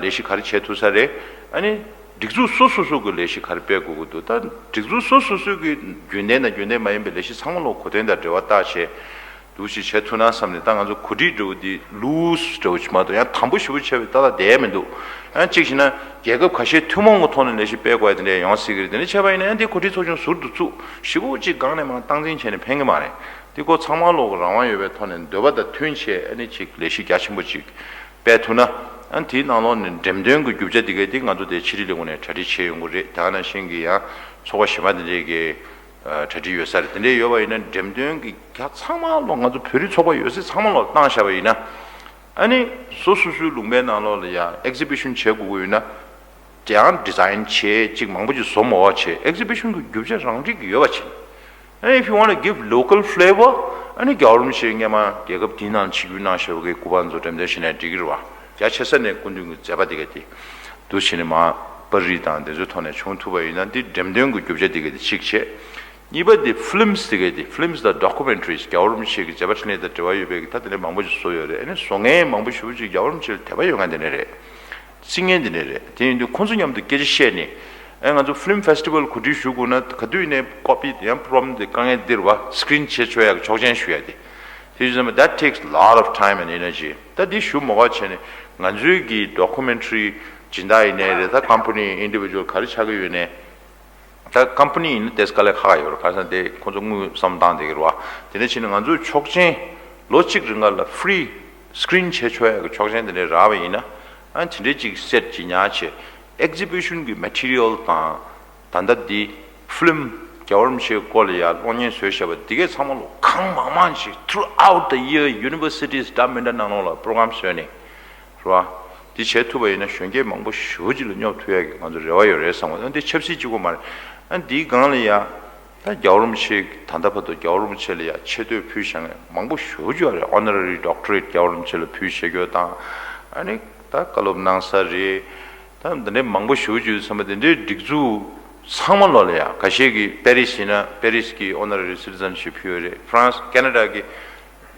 ལས་གཞི་ག་རེ་བྱས་ཐུབ་ས་རེད། ཨ་ནི་སྒྲིག་འཛུགས་སོ་སོ་སོ་གི་ལས་གཞི་ག་རེ་སྤེལ་དགོས་ཀྱི་འདུག་ད་སྒྲིག་འཛུགས་སོ་སོ་སོ་གི་རྒྱུན་ལྡན་དང་རྒྱུན་ལྡན་མ་ཡིན་པའི་ལས་གཞི་ཚང་མ་ལོག་གོ་དོན་དང་འབྲེལ་བ་བཏགས་བྱས་འདུག་ཞིག་བྱས་ཐུབ་ན་བསམ་ནས། ད་ང་ཚོ་གོ་སྒྲིག་འདྲ་བོ་འདི་ལུས་འདྲ་བོ་ཞིག་མ་གཏོགས་ཡང་དམ་པོ་ཞེ་པོ་བྱས་པའི་ཏག་ཏག་བསྡད་མི་འདུག་ཨ་གཅིག་བྱས་ན་རྒྱལ་ཁབ་ཁ་ཤས་ཐུན་མོང་གི་ཐོག་ནས་ལས་གཞི་སྤེལ་དགོས་ཡ་དེ་འདྲ་ཡོང་སྲིད་ཀྱི་རེད། དེ་འདྲ་བྱས་པ་ཡིན་ན་ཡང་འདི་གོ་སྒྲིག་ཚོགས་ཆུང་ཟུར་དུ་བཙུགས་ཞེ་པོ་གཅིག་སྒང་ནས་མར་སྟངས་འཛིན་བྱས་ནས་ཕན་གི་མ་རེད། འདི་ཁོ་ཚང་མ་ལོག་གི་རང་དབང་ཡོད་པའི་ཐོག་ནས་འདོད་པ་དང་མཐུན་བྱས་ཨ་ནི་ཅིག་ལས་གཞི་རྒྱ་ཆེན་པོ་ཅིག་སྤེལ་ཐུབ་ན། ཨ་ནི་དེའི་ནང་ལོགས་ནས་འགྲེམས་སྟོན་གྱི་རྒྱུ་ཆ་འདི་གའི་དེ་ང་ཚོ་དེ་ཕྱི་དྲིལ་ལས་ཁུངས་ནས་གྲ་སྒྲིག་བྱས་ཡོང་གི་རེད། དེ་ག་ནང་བཞིན་གྱི་ཡང་ཚོགས་པ་གཞན་པ་དེ་འདྲས་ཀྱི་ཨ་གྲ་སྒྲིག་ཡོད་ས་རེད། དེ་འདྲས་ཡོད་པ་ཡིན་ན་འགྲེམས་སྟོན་གྱི་རྒྱ་ཚང་མ་ལོག་ང་ཚོ་བོད་རིགས་ཚོགས་པ་ཡོད་ས་ཚང་མ་ལོག་བཏང་བཞག་པ་ཡིན་ན། ཨ་ནི་སོ་སོ་སོའི་ལུང་པའི་ནང་ལོགས་ལ་ཡང་ཨེག་ཛི་བི་ཤན་བྱེད་དགོས་ཀྱི་ཡོད་ན། དེའང་ཌི་ཛའིན་བྱས་ཅིག་མང་པོ་ཅིག་བཟོ་མ་བ་བྱས། ཨེག་ཛི་བི་ཤན་གྱི་རྒྱུ་ཆ་རང་འགྲིག་གི་ཡོད་པ་བྱས། And if you want to give local flavor, ཨ་ནི་རྒྱལ་བ་རིན་པོ་ཆེ་སྔས་མ་རྒྱལ་ཁབ་དེའི་ནང་ཆིབས་བསྒྱུར་གནང་བཞག་པའི་སྐུ་པར་ཚོ་འགྲེམས་སྟོན་བྱས་ནས་འགྲིག་གི་རེད་བ། རྒྱ་ཆེ་ས་ནས་སྐུ་མདུན་གྱི་མཛད་པ་དེ་ག་དེ་འདུག་བྱས་ནས་མར་པར་རིས་དང་དེ་ཚོའི་ཐོག་ནས་བྱུང་ཐུབ་པ་ཡིན་ན་འདི་འགྲེམས་སྟོན་གྱི་རྒྱུ་ཆ་དེ་ག་དེ་གཅིག་བྱས། གཉིས་པ་དེ་ཕི་ལིམ་སི་དེ་ག་དེ་ཕི་ལིམ་སི་དང་ཌོ་ཀུ་མེན་ཊ་རིས་རྒྱལ་བ་རིན་པོ་ཆེ་གི་མཛད་པ་འཕྲིན་ལས་དང་འབྲེལ་བ་ཡོད་པའི་གི་ད་དེ་འདྲ་མང་པོ་ཞིག་བཟོས་ཡོད་རེད། ཨ་ནི་བཟོ་མཁན་མང་པོ་ཞེ་པོ་ཅིག་རྒྱལ་བ་རིན་པོ་ཆེ་ལ་དད་པ་ཡོད་མཁན་དེ་འདྲ་རེད། རྩིས་མཁན་དེ་འདྲ་རེད། དེ་ཡིན་དུས་ཁོང་ཚོ་མཉམ་དུ་སྐད་ཆ་བཤད་ནས། ཨེ་ང་ཚོ་ཕི་ལིམ་ཕེ་སི་ཊི་ཝལ་གོ་སྒྲིག་ཞུ་དགོས་ན་ག་དུས་ནས་ཀོ་པི་ཡང་པོ་རོ་བི་ལེམ་དེ་དཀའ་ངལ་འདི་རེད་བ། སི་ཀི་རིན་ཆེ་ཆོག་ཡག་གི་ཆོག་མཆན་ཞུ་ཡག་དེ། དེ་བཞིན་that takes lot of time and energy. ད་འདི་ཞུ་མ་དགོས་བྱས་ནས་ང་ཚོའི་གི་ཌོ་ཀུ་མེན་ཊ་རི་སྦྱིན་བདག་ཡིན་ནའི་རེད། ད་ཀམ་པ་ནི་ཨིན་ཌི་བི་ཇུ་ཨལ་ག་རེ་ཆགས་ཀྱི་ཡོད་ནའི། ད་ཀམ་པ་ནི་ཡིན་ན་ཏོག་ཙམ་དཀའ་ལས་ཁག་ཡོད་རེད། ག་རེ་ཟེར་ན་དེ་ཁོང་ཚོ་དངུལ་བསམ་བློ་བཏང་བསྡད་ཀྱི་རེད་བ། དེ་འདྲ་བྱས་ནས་ང་ཚོས་ཆོག་མཆན་ལོ་གཅིག་རིང་ག་ལ་ཕི་རི་སི་ཀི་རིན་ཆེ་ཆོག་ཡག་གི་ཆོག་མཆན་དེ་འདྲ་རག་པ་ཡིན་ན། ཨ་དེ་འདྲའི་ཅིག་སེ་ཊི་ཅིག་ཉར་བྱས་ཨེག་ཛི་བི་ཤན་གྱི་མེ་ཊི་རི་ཡལ་དང་། ད་ལྟ་འདི་ཕི་ལིམ་རྒྱལ་བ་རིན་པོ་ཆེའི་སྐོར་ལ་ཡ་གློག་བརྙན་བཟོས་བཞག་པ་འདི་གས་ཚང་མ་ལོ་གང་མང་མང་ཞིག་throughout the year universities འདྲ་མི་འདྲ་ནང་ལོགས་ལ་པོ་རོ་གྷ་རམ་བཟོས་ནས། རེད་བ། འདི་བྱེད་ཐུབ་པ་ཡིན་ན་གཞོན་སྐྱེས་མང་པོ་ཞེ་པོ་ཅིག་ལ་སྙོབ་ཐུབ་ཡག་གི་ང་ཚོ་རེ་བ་ཡོད་རེད་བསམ་གི། འདི་ཆབ་སྲིད་གཅིག་པོ་མ་རེད། ཨ་འདིའི་སྒང་ལ་ཡ། ད་རྒྱལ་བ་རིན་པོ་ཆེ་ད་ལྟ་བར་དུ་རྒྱལ་བ་རིན་པོ་ཆེ་ལ་ཡ་ཆེ་བསྟོད་ཕུལ་བཞག་མཁན་མང་པོ་ཞེ་པོ་ཅིག་ཡོད་རེད། ཨོ་ནོ་ར་རི་ཌོག་ཊོ་རེཊ་རྒྱལ་བ་རིན་པོ་ཆེ་ལ་ཕུལ་བཞག་ཡོད་དང་། ཨ་ནི་ད་བཀའ་སློབ་གནང་ས་རེད། ད་འདི་འདྲའི་མང་པོ་ཞེ་པོ་ཅིག་ཡོད་བསམ་པ་འདི་འདྲའི་སྒྲིག་འཛུགས་ཚང་མ་ལོགས་ལ་ཡ། ཁ་ཤས་ཀྱིས་པེ་རི་སི་ཡིན་ན་པེ་རི་སི་གི་ཨོ་ནོ་ར་རི་སི་ཊི་ཛན་ཤིབ་ཕུལ་ཡོད་རེད། ཧྥ་རན་སི་ཁེ་ན་ཌ་གི་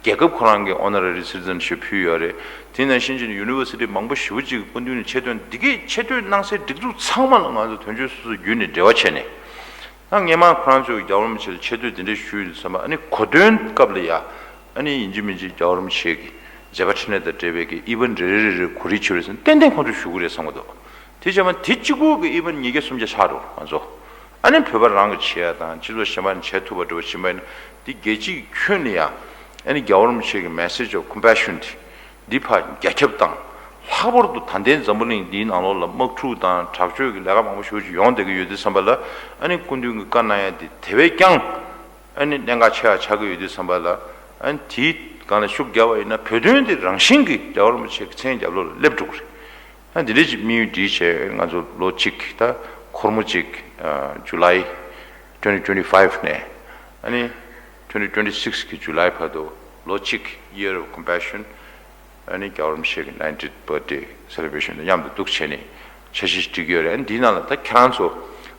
རྒྱལ་ཁབ་ཁོ་རང་གི་ཨོ་ནོ་ར་རི་སི་ཊི་ཛན་ཤིབ་ཕུལ་ཡོད་རེད། དེ་ནང་བཞིན་བྱས་ནས་ཡུ་ནི་ཝར་སི་ཊི་མང་པོ་ཞེ་པོ་ཅིག་གི་སྐུ་མདུན་ནས་ཆེ་བསྟོད་འདི་གས་ཆེ་བསྟོད་གནང་སའི་སྒྲིག་འཛུགས་ཚང་མ་ལ་ང་ཚོ་དོན་གཅོད་སོ་སོ་བརྒྱུད་ནས་འབྲེལ་བ་བྱས་ནས། ད་སྔས་མ་ཁོ་རང་ཚོས་རྒྱལ་བ་རིན་པོ་ཆེ་ལ་ཆེ་བསྟོད་འདི་འདྲ་ཞུས་ཡོད་བསམ་པ། ཨ་ནི་གོ་སྟོན་སྐབས་ལ་ཡ། ཨ་ནི་ཡིན་གཅིག་མིན་གཅིག་རྒྱལ་བ་རིན་པོ་ཆེ་གི་མཛད་པ་འཕྲིན་ལས་དང་འབྲེལ་བའི་གི་ཨི་ཝེན་ཊི་རེ་རེ་རེ་རེ་གོ་སྒྲིག་བྱེད་རེད་བསམ། ཏན་ཏན་ཁོང་ཚོས་ཞུ་གི་རེད་བསམ་གི་འདུག་དེ་བྱས་མ་དེ་གཅིག་པུ་གི་ཨི་ཝེན་ཊི་ཉིས་བརྒྱ་སུམ་བརྒྱ་ཆགས་འགྲོ་ང་ཚོ། ཨ་ནི་བོད་པ་རང་གི་བྱེད་ཡ་དང་སྤྱི་ཚོགས་གཞན་པ་ནས་བྱེད་ཐུབ་པ་འགྲོ་བ་ཕྱིན་པ་ཡིན་ན། འདི་རྒྱལ་སྤྱིའི་ཁྱོན་ནས་ཡ། ཨ་ནི་རྒྱལ་བ་རིན་པོ་ཆེ་གི་message of compassion དེ། འདི་ཕར་རྒྱ་ཁྱབ་དང་། ལྷག་པར་དུ་ད་ལྟའི་འཛམ་བུ་གླིང་འདིའི་ནང་ལོགས་ལ་དམག་འཁྲུག་དང་དྲག་སྤྱོད་ཀྱི་ལས་ཀ་མང་པོ་ཞེ་པོ་ཅིག་ཡོང་བསྡད་ཀྱི་ཡོད་དུས་ཙམ་པ་ལ། ཨ་ནི་སྐུ་མདུན་གྱི་བཀའ་གནང་ཡ་འདི་དེ་བས་ཀྱང་། ཨ་ནི་གནད་འགག་ཆེ་བ་ཆགས་ཀྱི་ཡོད་དུས་ཙམ་པ་ལ། ཨ་ནི་དེའི་སྒང་ལ་ཤུགས་རྒྱབ་པ་ཡིན་ན་བོད་དོན་འདི་རང་བཞིན་གྱིས་རྒྱལ་བ་རིན་པོ་ཆེ་གི་མཚན་རྒྱབ་ལོགས་ལ་སླེབས་འགྲོ་གི་རེད། ཨ་འདི་འདྲའི་ཅིག་དམིགས་ཡུལ་འདི་བྱས་ང་ཚོ་ལོ་གཅིག་ད་འཁོར་མོ་གཅིག་ཨ་July twenty twenty five ནས། ཨ་ནི་twenty twenty six གི་July བར་དུ་ལོ་གཅིག Year of Compassion ཨ་ནི་རྒྱལ་བ་རིན་པོ་ཆེ་གི་ninetieth birthday celebration དང་མཉམ་དུ་འདུག་བྱས་ནས་འཆར་གཞི་ཞིག་བསྒྲིགས་ཡོད་རེད། ཨ་ནི་འདིའི་ནང་ལ་ད་ཁྱེད་རང་ཚོ་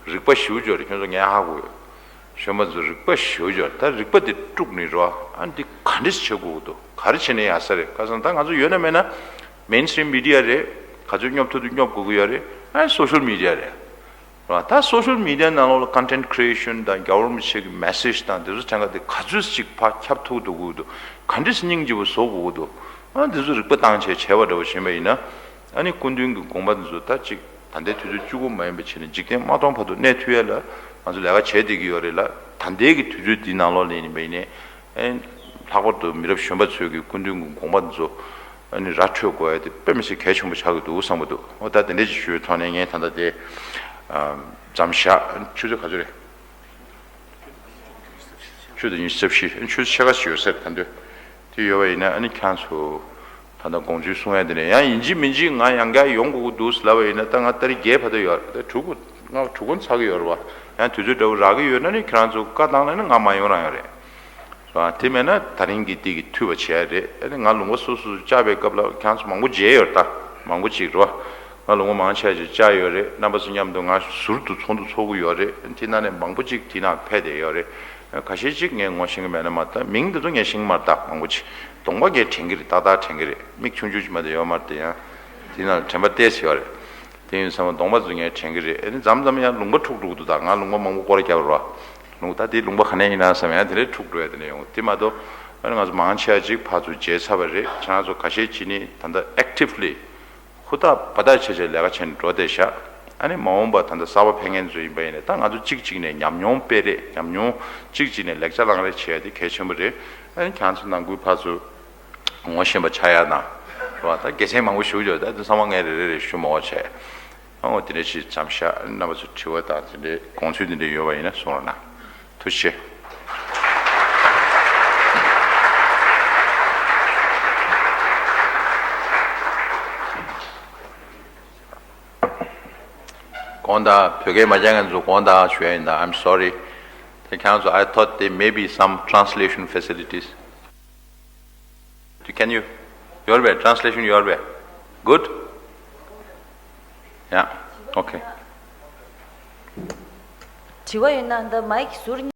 རིག་པ་ཞེ་པོ་ཅིག་ཡོད་རེད། ཁྱོད་ཚོ་ངས་ཧ་གོ་ཡོད། གཞོན་པ་ཚོ་རིག་པ་ཞེ་པོ་ཅིག་ཡོད་རེད། ད་རིག་པ་དེ་དཀྲུགས་ནས་རོ། ཨ་ནི་འདི་ག་འདྲས་བྱེད་དགོས་ཀྱི་འདུག་ག་རེ་བྱས་ནས་ཡག་ས་རེད། ཁ་སང་ད་ང་ཚོ་ཡོད་ན་མེད་ན་mainstream media རེད། ག་ཚོད་སྙོབ་ཐུབ་ཐུབ་སྙོབ་དགོས་ཀྱི་ཡོད་རེད། ཨ་ནི་social media རེད། རེད་བ། ད་social media ནང་ལོགས་ལ་content creation དང་རྒྱལ་བ་རིན་པོ་ཆེ་གི་message དང་དེ་ཚོ་ཕྲན་ཁ་དེ་ག་ཚོད་ཅིག་ཕར་ཁྱབ་ཐུབ་ཐུབ་དགོས་འདུག་ག་འདྲས་སྙིང་རྗེ་པོ་བཟོ་དགོས་འདུག་ཨ་དེ་ཚོ་རིག་པ་བཏང་བྱས་བྱས་པ་འདྲ་བོ་བྱས་པ་ཡིན་ན། ཨ་ནི་སྐུ་མདུན་གྱི་དགོངས་པ་དེ་ཚོ་ད་ཅིག་ད་ལྟའི་དུས་ཚོད་གཅིག་པོ་མ་ཡིན་པ་བྱས་ནས་འཇིག་རྟེན་མ་སྟོང་བར་དུ་གནས་ཐུབ་ཡ་ལ་ང་ཚོ་ལས་ཀ་བྱས་བསྡད་ཀྱི་ཡོད་རེད་ལ། ད་ལྟའི་གི་དུས་ཚོད་འདི་ནང་ལོགས་ལ་ཡིན་པ་ཡིན་ནའི། ཨེ། ལྷག་པར་དུ་མི་རབས་གཞོན་པ་ཚོས་ཀྱི་སྐུ་མདུན་གྱི་དགོངས་པ་འདི་ཚོ་ཨ་ནི་ར་འཕྲོད་དགོས་ཡ་དེ་དཔེ་མི་སྲིད་གལ་ཆེན་པོ་ཆགས་ཀྱི་འདུག་བསམ་གྱི་འདུག་འོ་ད་དེ་འདྲས་ཅིག་ཞུ་བའི་ཐོག་ནས་ངས་ད་ལྟ་དེ་ཨ་མཚམས་བཞག་ཆུ་ཚོད་ག་ཚོད་རེད། ཆུ་ཚོད་ཉི་ཤུ་རྩ་བཞི། ཆུ་ཚོད་ཕྱེད་ཀ་ཅིག་ཡོད་ས་རེད། ད་དུང་དེ་ཡོད་པ་ཡིན་ན་ཨ་ནི་ཁྱེད་ཚོ་ད་ལྟ་དགོངས་ཚུལ་གསུང་ཡ་དེ་ནས་ཡང་ཡིན་གཅིག་མིན་གཅིག་ང་ཡང་བསྐྱར་ཡོང་དགོས་ཀྱི་འདུག་ལབ་པ་ཡིན་ན། ད་ང་ཏ་རིག་བརྒྱད་བར་དུ་ཡོད་རེད། ད་དྲུག་ང་དྲུག་ཚར་གྱི་ཡོད་རེད་བ། ཡང་དུས་ཚོད་འདྲ་བོ་རག་གི་ཡོད་ན་ནི་ཁྱེད་རང་ཚོ་བཀའ་བཏང་ན་ནི་ང་མ་ཡོང་རང་ཡོད་རེད། རེད་བ། དེ་མེད་ན་ད་རིང་གི་འདི་གི་འཐུས་པ་བྱས་རེད། ཨ་ནི་ང་ལུང་པ་སོ་སོ་བཅར་བའི་སྐབས་ལ་ཁྱེད་ཚོ་མང་པོ་མཇལ་ཡོད་རེད། ད་མང་པོ་ཅིག་རེད་བ། ང་ལུང་པ་མང་ཆེ་བ་ཅིག་བཅར་ཡོད་རེད། རྣམ་པ་ཚོ་མཉམ་དུ་ང་ཟུར་དུ་ཚོགས་འདུ་ཚོགས་ཀྱི་ཡོད་རེད། དེ་ནང་ནས་མང་པོ་ཅིག་དེ་ནང་ཕེབས་བསྡད་ཡོད་རེད། ཁ་ཤས་ཅིག་ངས་ངོ་ཤེས་ཀྱི་མེད་ན་མ་གཏོགས་མིང་འདི་ཚོ་ངས་ཤེས་ཀྱི་མ་རེད། ད་མང་པོ་ཅིག་གདོང་པ་ངས་དྲན་གྱི་རེད། ཏག་ཏག་དྲན་གྱི་རེད། མིག་ཆུང་ཆུང་ཅིག་མ་གཏོགས་ཡོད་མ་རེད། དེ་ཡང་དེ་ནང་དྲན་པ་ཏོག་ཙམ་ཡོད་རེད། དེ་ཡིན་ཙང་གདོང་པ་ཚོ་ངས་དྲན་གྱི་རེད། ཨ་ནི་མཚམས་མཚམས་ཡང་ལུང་པ་འཁྲུག་འགྲོ་གི་འདུག་ད་ང་ལུང་པ་མང་པོ་སྐོར་རྒྱབ་རོགས། ལུང་ད་དེ་ལུང་པ་ག་ནས་ཡིན་ན་བསམ་ཡང་དེ་འདྲའི་འཁྲུག་འགྲོ་ཡ་དེ་འདྲ་ཡོང་། དེ་མ་གཏོགས་ཨ་ནི་ང་ཚོ་མང་ཆེ་བ་ཅིག་ཕར་ཚུར་མཇལ་ཚར་བ་རེད། ཁྱེད་རང་ཚོ་ཁ་ཤས་ཅིག་ནི་ད་ལྟ་actively ཧུར་ཐག་འབད་ཐག་བྱས་བྱས་ལས་ཀ་བྱས་ནས་འགྲོ་བསྡད་ཤག་ཨ་ནི་མ་འོངས་པ་ད་ལྟ་གསར་པ་ཕེབས་མཁན་ཚོ་ཡིན་པ་ཡིན་ནའི་ད་ང་ཚོ་གཅིག་གཅིག་ནས་ཉམས་མྱོང་སྤེལ་རེས། ཉམས་མྱོང་གཅིག་གཅིག་ནས་ལེགས་ཆ་བླང་རེས་བྱེད་ཡ་དེ་གལ་ཆེན་པོ་རེད། ཨ་ནི་ཁྱེད་རང་ཚོ་ནང་ཁུལ་ཕར་ཚུར་ངོ་ཤེས་པ་ཆགས་ཡ་དང་། རེད་བ། ད་དགེ་མཚན་མང་པོ་ཞེ་པོ་ཡོད། ད་དེ་ཚང་མ་ངས་རེ་རེ་རེ་ཞུ་མ་དགོས་བྱས། ཨ་འོ་དེ་འདྲ་ཞིག་མཚམས་བཞག་རྣམ་པ་ཚོ་དྲི་བ་དང་དེ་འདྲའི་དགོངས་ཚུལ་དེ་འདྲ་ཡོད་པ་ཡིན་ན་གསུང་རོགས་གནང་། ཐུགས་རྗེ་ཆེ། དགོངས་དག་བོད་སྐད་མ་རྒྱག་མཁན་ཚོ་དགོངས་དག་ཞུ་ཡ་ཡིན་ད། I'm sorry. དེ་ཁྱེད་ཚོ། I thought there may be some translation facilities. Can you? ཡོད་རེད་པས། translation ཡོད་རེད་པས། Good? Yeah. Okay. དྲི་བ་ཡོད་ན་འདི་མའིག་ཟུར།